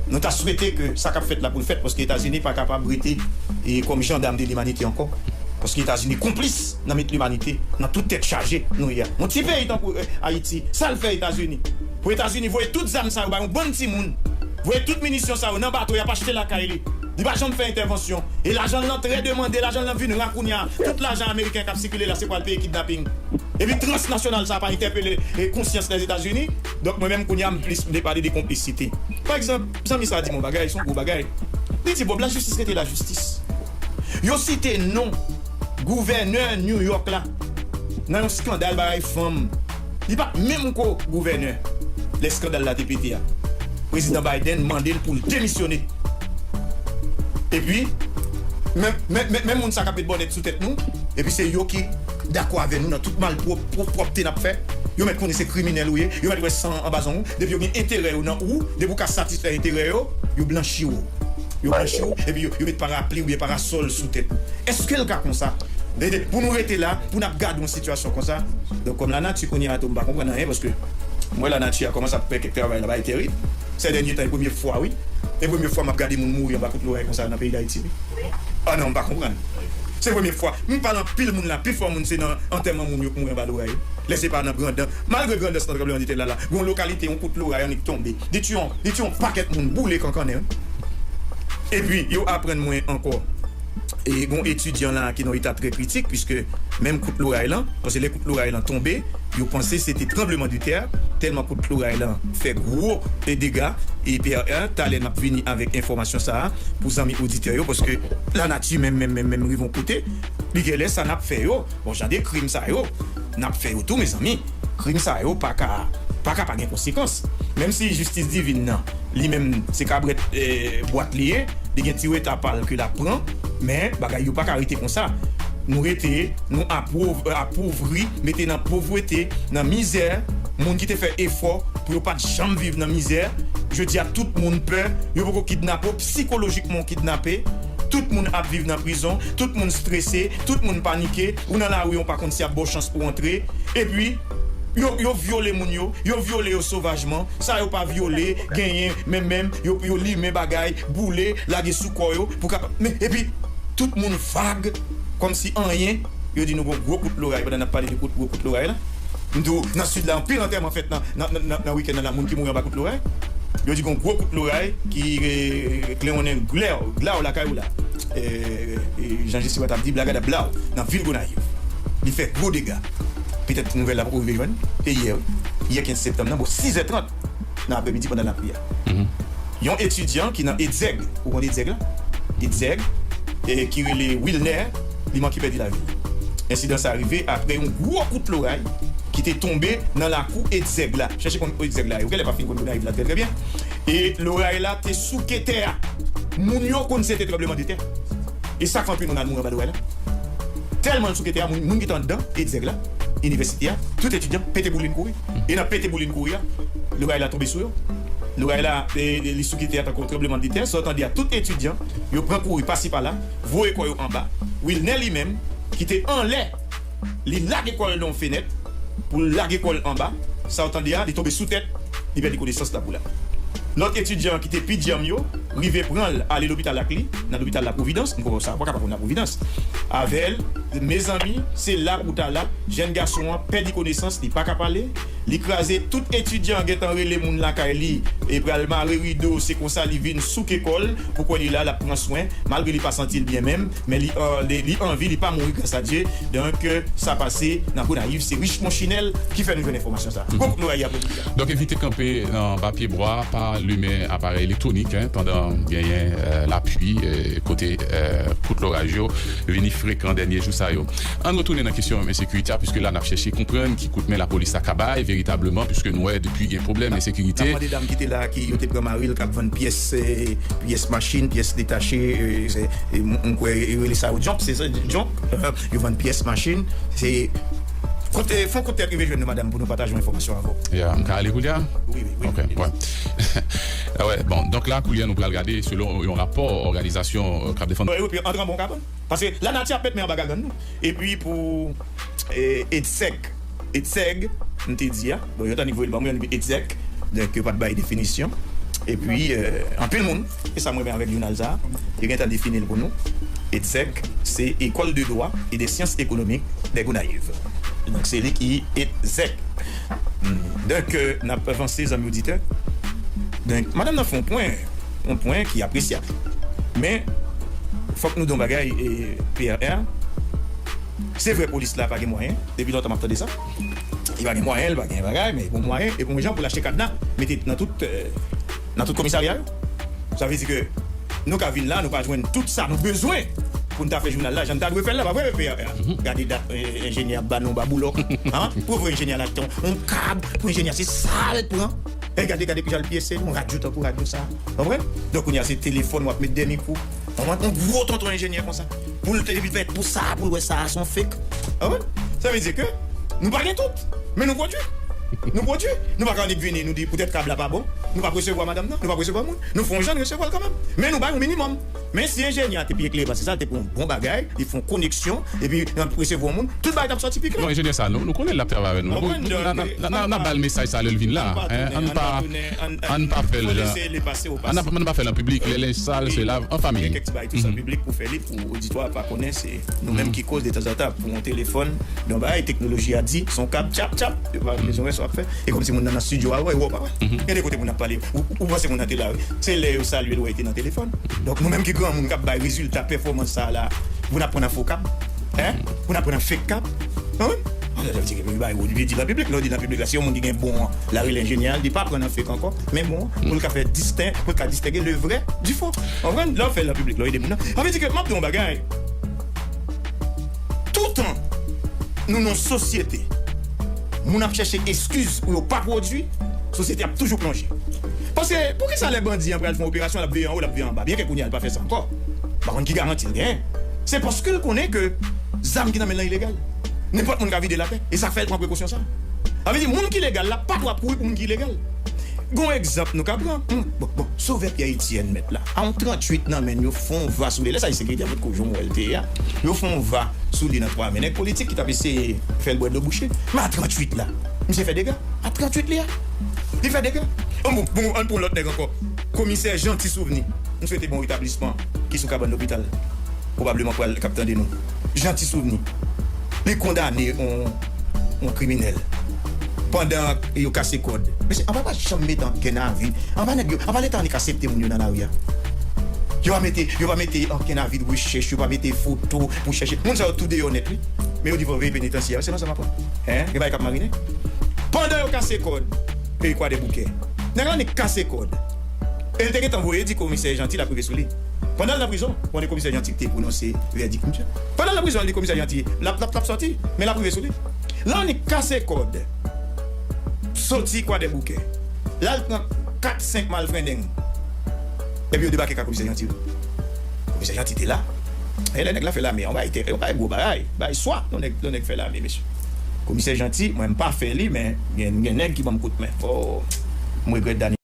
nou ta swete ke sa k ap fèt la pou l fèt, paske Etazini pa kapab rete e kòm jandam de limanite ankò. Paske Etazini konplis nan met limanite nan tout tèt chaje nou ye a. Yon ti peyi tankou, euh, Ayiti, sa l fè Etazini? Pou Etazini voye tout zam sa yo bay yon bann timoun, voye tout minisyon sa yo nan bato, y ap achte lakay li. Li pa janm fè entèvansyon. E lajan l lan trè demande, lajan l lan vin ra kounye a. Tout lajan ameriken k ap sikile la, se pou al peye kidnaping. Epi transnasyonal sa pa entèpele e konsyans Lèzetazini. Donk mwen menm kounye a m plis m te pale de konplisite. Pa egzanp, zanmi sa a di m yon bagay, se yon gwo bagay. Li di, bon, lajistis rete lajistis. Yo site non gouvènè New York la nan yon eskandal bagay fanm. Li pa t menm ko gouvènè lè eskandal la te pete a. Prezidan Biden mande l pou l demisyone. Epi, menm, menm, menm, menm moun sa k ap met bònèt sou tèt nou, epi se yo ki dakò avè nou nan tout malpwòp, pwòp, pwòpte n ap fè. Yo mèt konnen se kriminèl ou ye, yo mèt wè san anba zong ou, depi yo gen enterè yo nan ou, depi ou ka satisfè enterè yo, yo blanchi w. Yo blanchi w, epi yo, yo met parapli oubyen parasòl sou tèt ou. Èske l ka konsa? Pou nou rete la, pou n ap gade yon sitiyasyon konsa? Donk, kòm lanati kounye a tou, m pa konprann anyen, paske m wè lanati a kòmanse ap fè kèk travay la, bagay terib. Sè dènye tan, e premye fwa, wi. E premye fwa m ap gade moun mouri anba kout loray konsa nan peyi Dayiti, wi. Ah non, m pa konprann. Se premye fwa. M pale anpil moun la, pifò moun se nan antèman moun yo k mouri anba loray. Lè se pa nan Grandans. Malgre Grandans nan tranblemanntè la, la, gon lokalite, yon kout loray annik tonbe. Li tiye yon, li tiye yon pakèt moun, boule kankannen, wi. Epi, yo aprann mwen ankò, e gon etidyan la ki nan eta trè kritik, piske menm kout loray lan, paske lè kout loray lan tonbe, yo panse se te tranblemanntè, tèlman kout loray lan fè gwo e dega, e P R R, talè n ap vini avèk enfòmasyon sa a pou zanmi oditè yo, paske lanati menm, menm, menm, menm rive yon kote, li genlè sa n ap fè yo, bon, jan de krim sa yo, n ap fè yo tou, mezanmi. Krim sa yo pa ka, pa ka pa gen konsekans. Menm si jistis divin nan, li menm, se kabrèt, eh, bwat li ye, li gen ti reta pa l ke l ap pran, men bagay yo pa ka rete konsa. Nou rete, nou apouv-, apouvri, mete nan povrete, nan mizè, moun ki te fè efò pou yo pa t janm viv nan mizè. Jodi a, tout moun pè, yo poko kidnape w, sikolojikman w kidnape. Tout moun ap viv nan prizon, tout moun strese, tout moun panike, ou nan lari, ou pa konn si ap ba w chans pou w antre. Epi, yo, yo vyole moun yo, yo vyole yo sovajman, sa yo pa vyole, genyen, menm, menm, yo, yo limen bagay, boule, lage sou kò yo, pou kapab, men, epi, tout moun vag, kòmsi anyen, yo di nou gon gwo kout loray, pandan n ap pale de kout, gwo kout loray la. M di w, nan sid la, anpil antèman fèt nan, nan, nan, nan, nan wikenn nan la, moun ki mouri anba kout loray. Yo di gon gwo kout loray ki, eh, klewonnen glaw, glaw lakay ou la. Eh, eh, jan Jesi Wright ap di, blagadablaw, nan vil Gonayiv. Li fè gwo dega. Petèt nouvèl la poko rive jwenn. E yè, wi. Yè kenz septanm nan, bò sizè trant nan aprèmidi pandan lapli a. Yon etidyan ki nan Edzèg, ou konn Edzèg la? Edzèg, e ki rele Wilner, li manke pèdi lavi l. Ensidan sa a rive aprè yon gwo kout loray ki te tonbe nan lakou Edzèg la. Chèche konn Edzèg la, yo genlè pa fin konn Gonayiv la trè, trè byen. E loray la te souke tè a. Moun yo konn se te tranblemanntè. E sa k fè anpil moun al mouri anba loray la. Tèlman l souke tè a, moun, moun ki te anndan Edzèg la, inivèsite a, tout etidyan pete boulin kouri. E nan pete boulin kouri a, loray la tonbe sou yo. Loray la, e, e, li souke tè a tankou tranblemanntè. Sa w tande a, tout etidyan, yo pran kouri pasi pala, voye kò yo anba. Wilner li menm, ki te anlè, li lage kò l nan yon fenèt, pou l lage kò l anba. Sa w tande a, li tonbe sou tèt, li pèdi konesans la pou la. Lòt etidyan ki te pi djanm yo, rive pran l, ale lopital ak li, nan lopital Lapwovidans, m kwè sa pa ka pa konn Lapwovidans. Avè l, mezanmi, se la pou ta la, jèn gason an pèdi konesans, li pa ka pale, li kraze tout etidyan gentan rele moun lakay li, e pral mare rido, se konsa li vin souke kò l, pou kwè li la, l ap pran swen, malgre li pa santi l byen menm, men li, euh, li, li an vi, li pa mouri, gras a Dye. Donk, euh, sa pase nan Gonayiv, se Richemond Chinel ki fè nou jwenn enfòmasyon sa. Gwo kout loray apre midi a. Donk, evite kanpe nan ba pyebwa, pa limen aparèy elektwonik, en, pandan genyen, euh, lapli, euh, kote, euh, kout loraj yo vini frekan dènye jou sa yo. Ann retounen nan kesyon ensekirite a, piske la n ap chèche konprann ki kout men lapolis la ka bay veritableman, piske nou wè depi gen pwoblèm ensekirite. N ap mande dam ki te la, ki yo te pran mari l, k ap vann pyès, eh, pyès machin, pyès detache, eh, se, eh, m, m kwè yo rele sa yo junk, se sa, junk? Yo vann pyès machin, se, kote, fon kontèk rive jwenn nou, madanm, pou nou pataje yon enfòmasyon avè w. Ya, m ka ale koulye a? Wi, wi, wi. Ok, wi. Bon. Ah wè, bon, donk la, koulye a, nou pral gade selon yon rapò òganizasyon, euh, k ap defann. Ewopeyen antre anba yon kabann. Paske lanati ap met men anba gagann nou. Epi pou, eh, Edzèg, Edzèg, m te di a, bon, yo t annik voye l ban mwen, Edzèg, donk yo pa t bay definisyon. Epi, eh, anpil moun, e sa m renmen avèk jounal sa a, yo gentan defini l pou nou. Edzèg, se École de droit et des sciences économiques de Gonayiv. Donk, se li ki Edzèg. Hmm. Donk, eh, n ap avanse, zanmi oditè. Donk, madanm nan fè yon pwen, yon pwen ki apresyab. Men, fòk nou di yon bagay, e, P R R. Se vre, polis la pa gen mwayen. Depi lontan m ap tande sa. Li pa gen mwayen, li pa gen bagay, men li gon mwayen, li gon jan pou l achte kad la, mete nan tout, euh, nan tout komisarya yo. Sa vle di ke nou ka vin la, nou pa jwenn tout sa nou bezwen pou n ta fè jounal la, jan n ta dwe fè l la, pa vre, P R R? Gade dat, euh, enjenyè ap ba nou ba boulòk. Hein? Pou vre enjenyè la achte yon, yon kab, pou enjenyè se sa l pran. E gade, gade kijan l pyese, yon radyo tankou radyo sa. Konprann? Donk, kounye a se telefòn w ap met dèyè mikwo. Konprann? Yon gwo tonton enjenyè konsa. Pou l te, epi fè pou sa, pou l wè sa, se yon fake. Konprann? Sa vle di ke nou pa gen tout, men nou pwodui. Nou pwodui. Nou pa ka annik vini, nou di poutèt kab la pa bon. Nou p ap resevwa madanm nan, nou p ap resevwa moun. Nou fè yon jan n resevwa l kanmenm. Men nou bay yon minimòm. Men si enjenyè a te pi eklere pase sa, l te pran yon bon bagay, li fè yon koneksyon, epi n ap resevwa yon moun, tout bagay t ap sòti pi klè. Non, enjenyè sa, nou, nou konnen l ap travay avè nou. Konprann? Donk, n ap, n ap, n ap ba l mesaj sa lè l vin la. Hein? Ann pa, ann pa fè l jan. Ann ap, ann pa fè l an piblik, lè lenj sal, se lav an fanmi. Gen kèk ti bagay tou sa piblik pou fè li, pou oditwa pa konnen, se nou menm ki koz detanzantan pou yon telefòn, yon bagay, teknoloji a di, se yon kab, tchap, tchap, yo pa bezwen wè sa w ap fè. E kòmsi moun nan nan estidyo a, wè, wè, wè. Gen de kote moun ap pale, ou, ou panse moun nan te la, wi. Se lè yo salye l, wè, li te nan telefòn. Donk, nou menm ki granmoun k ap bay rezilta pèfòmans sa a la, pou n ap pran nan fo kab, hein? Pou n ap pran nan fake kab. Konprann? Ann, sa vle di ke li bay ou li di nan piblik, lè w di nan piblik la, si yon moun ki gen bon an, l a rele enjenyè a, li pa pran nan fake ankò, men bon an, pou l ka fè disten, pou l ka distenge le vrai du faux. Konprann? Lè w fè l nan piblik, lè w ede moun nan. Sa vle di ke m ap di yon bagay. Toutan nou nan yon sosyete, moun ap chèche eskiz pou yo pa pwodui, sosyete ap toujou plonje. Paske, poukisa lè bandi an pral fè yon operasyon, l ap veye anwo, l ap veye anba? Byenke kounye a, l pa fè sa ankò. M pa konn ki garanti l genyen. Se paske l konnen ke zam ki nan men l lan ilegal. Nenpòt moun ka vide l atè. E sa k fè l pran prekosyon sa a. Sa vle di, moun ki legal la pa dwe ap kouri pou moun ki ilegal. Gon egzanp nou ka pran. Hmm, bon, bon, Sovè Pyè Etyèn, mèt la. A yon tranntuit nan men l, yo fè yon va sou li. Lè sa, e sekirite a potko jwenn wè l te ye a. Yo fè yon va sou li nan twa men. Nèg politik ki t ap eseye fè l bwè dlo bouche. Men a tranntuit la, misye fè dega. A tranntuit li a. Li fè dega. Bon, bon, bon, ann pran lòt nèg ankò. Komisè Jeanty Souvni. M swete bon retablisman ki sou kabann lopital. Pwobableman pral k ap tande nou. Jeanty Souvni. Li kondane yon, yon kriminèl. Pandan yo kase kòd. Mesye, anba pa janm mete ankenn avi. Anba nèg yo, anba Leta annik asepte moun yo nan lari a. Yo pa mete, yo pa mete ankenn avi de rechèch, yo pa mete foto pou chèche. Moun sa yo tou deyò nèt, wi. Men yo di fò veye penitansye a, wi, se nan sa m ap pran. Hein? Gen bagay k ap marinen. Pandan yo kase kòd, peyi Kwadèboukè. Nèg la annik kase kòd. E l te gentan voye di komisè Jeanty l ap rive sou li. Pandan l nan prizon, konnen komisè Jeanty ki te pwononse vèdik misye. Pandan l nan prizon, l di komisè Jeanty, l ap, l ap, l ap sòti, men l ap rive sou li. L annik kase kòd. Soti Kwadèboukè. L al pran kat, senk malfrendeng. Epi yo debake kay komisè Jeanty. Komisè Jeanty te la. E lè nèg la fè lame, yon bagay te, yon bagay gwo bagay. Bagay swa, yon nèg, yon nèg fè lame, mesye. Komisè Jeanty, mwen m pa fè li, men gen, gen nèg ki ban m kout men. Oh, m regrèt Dani.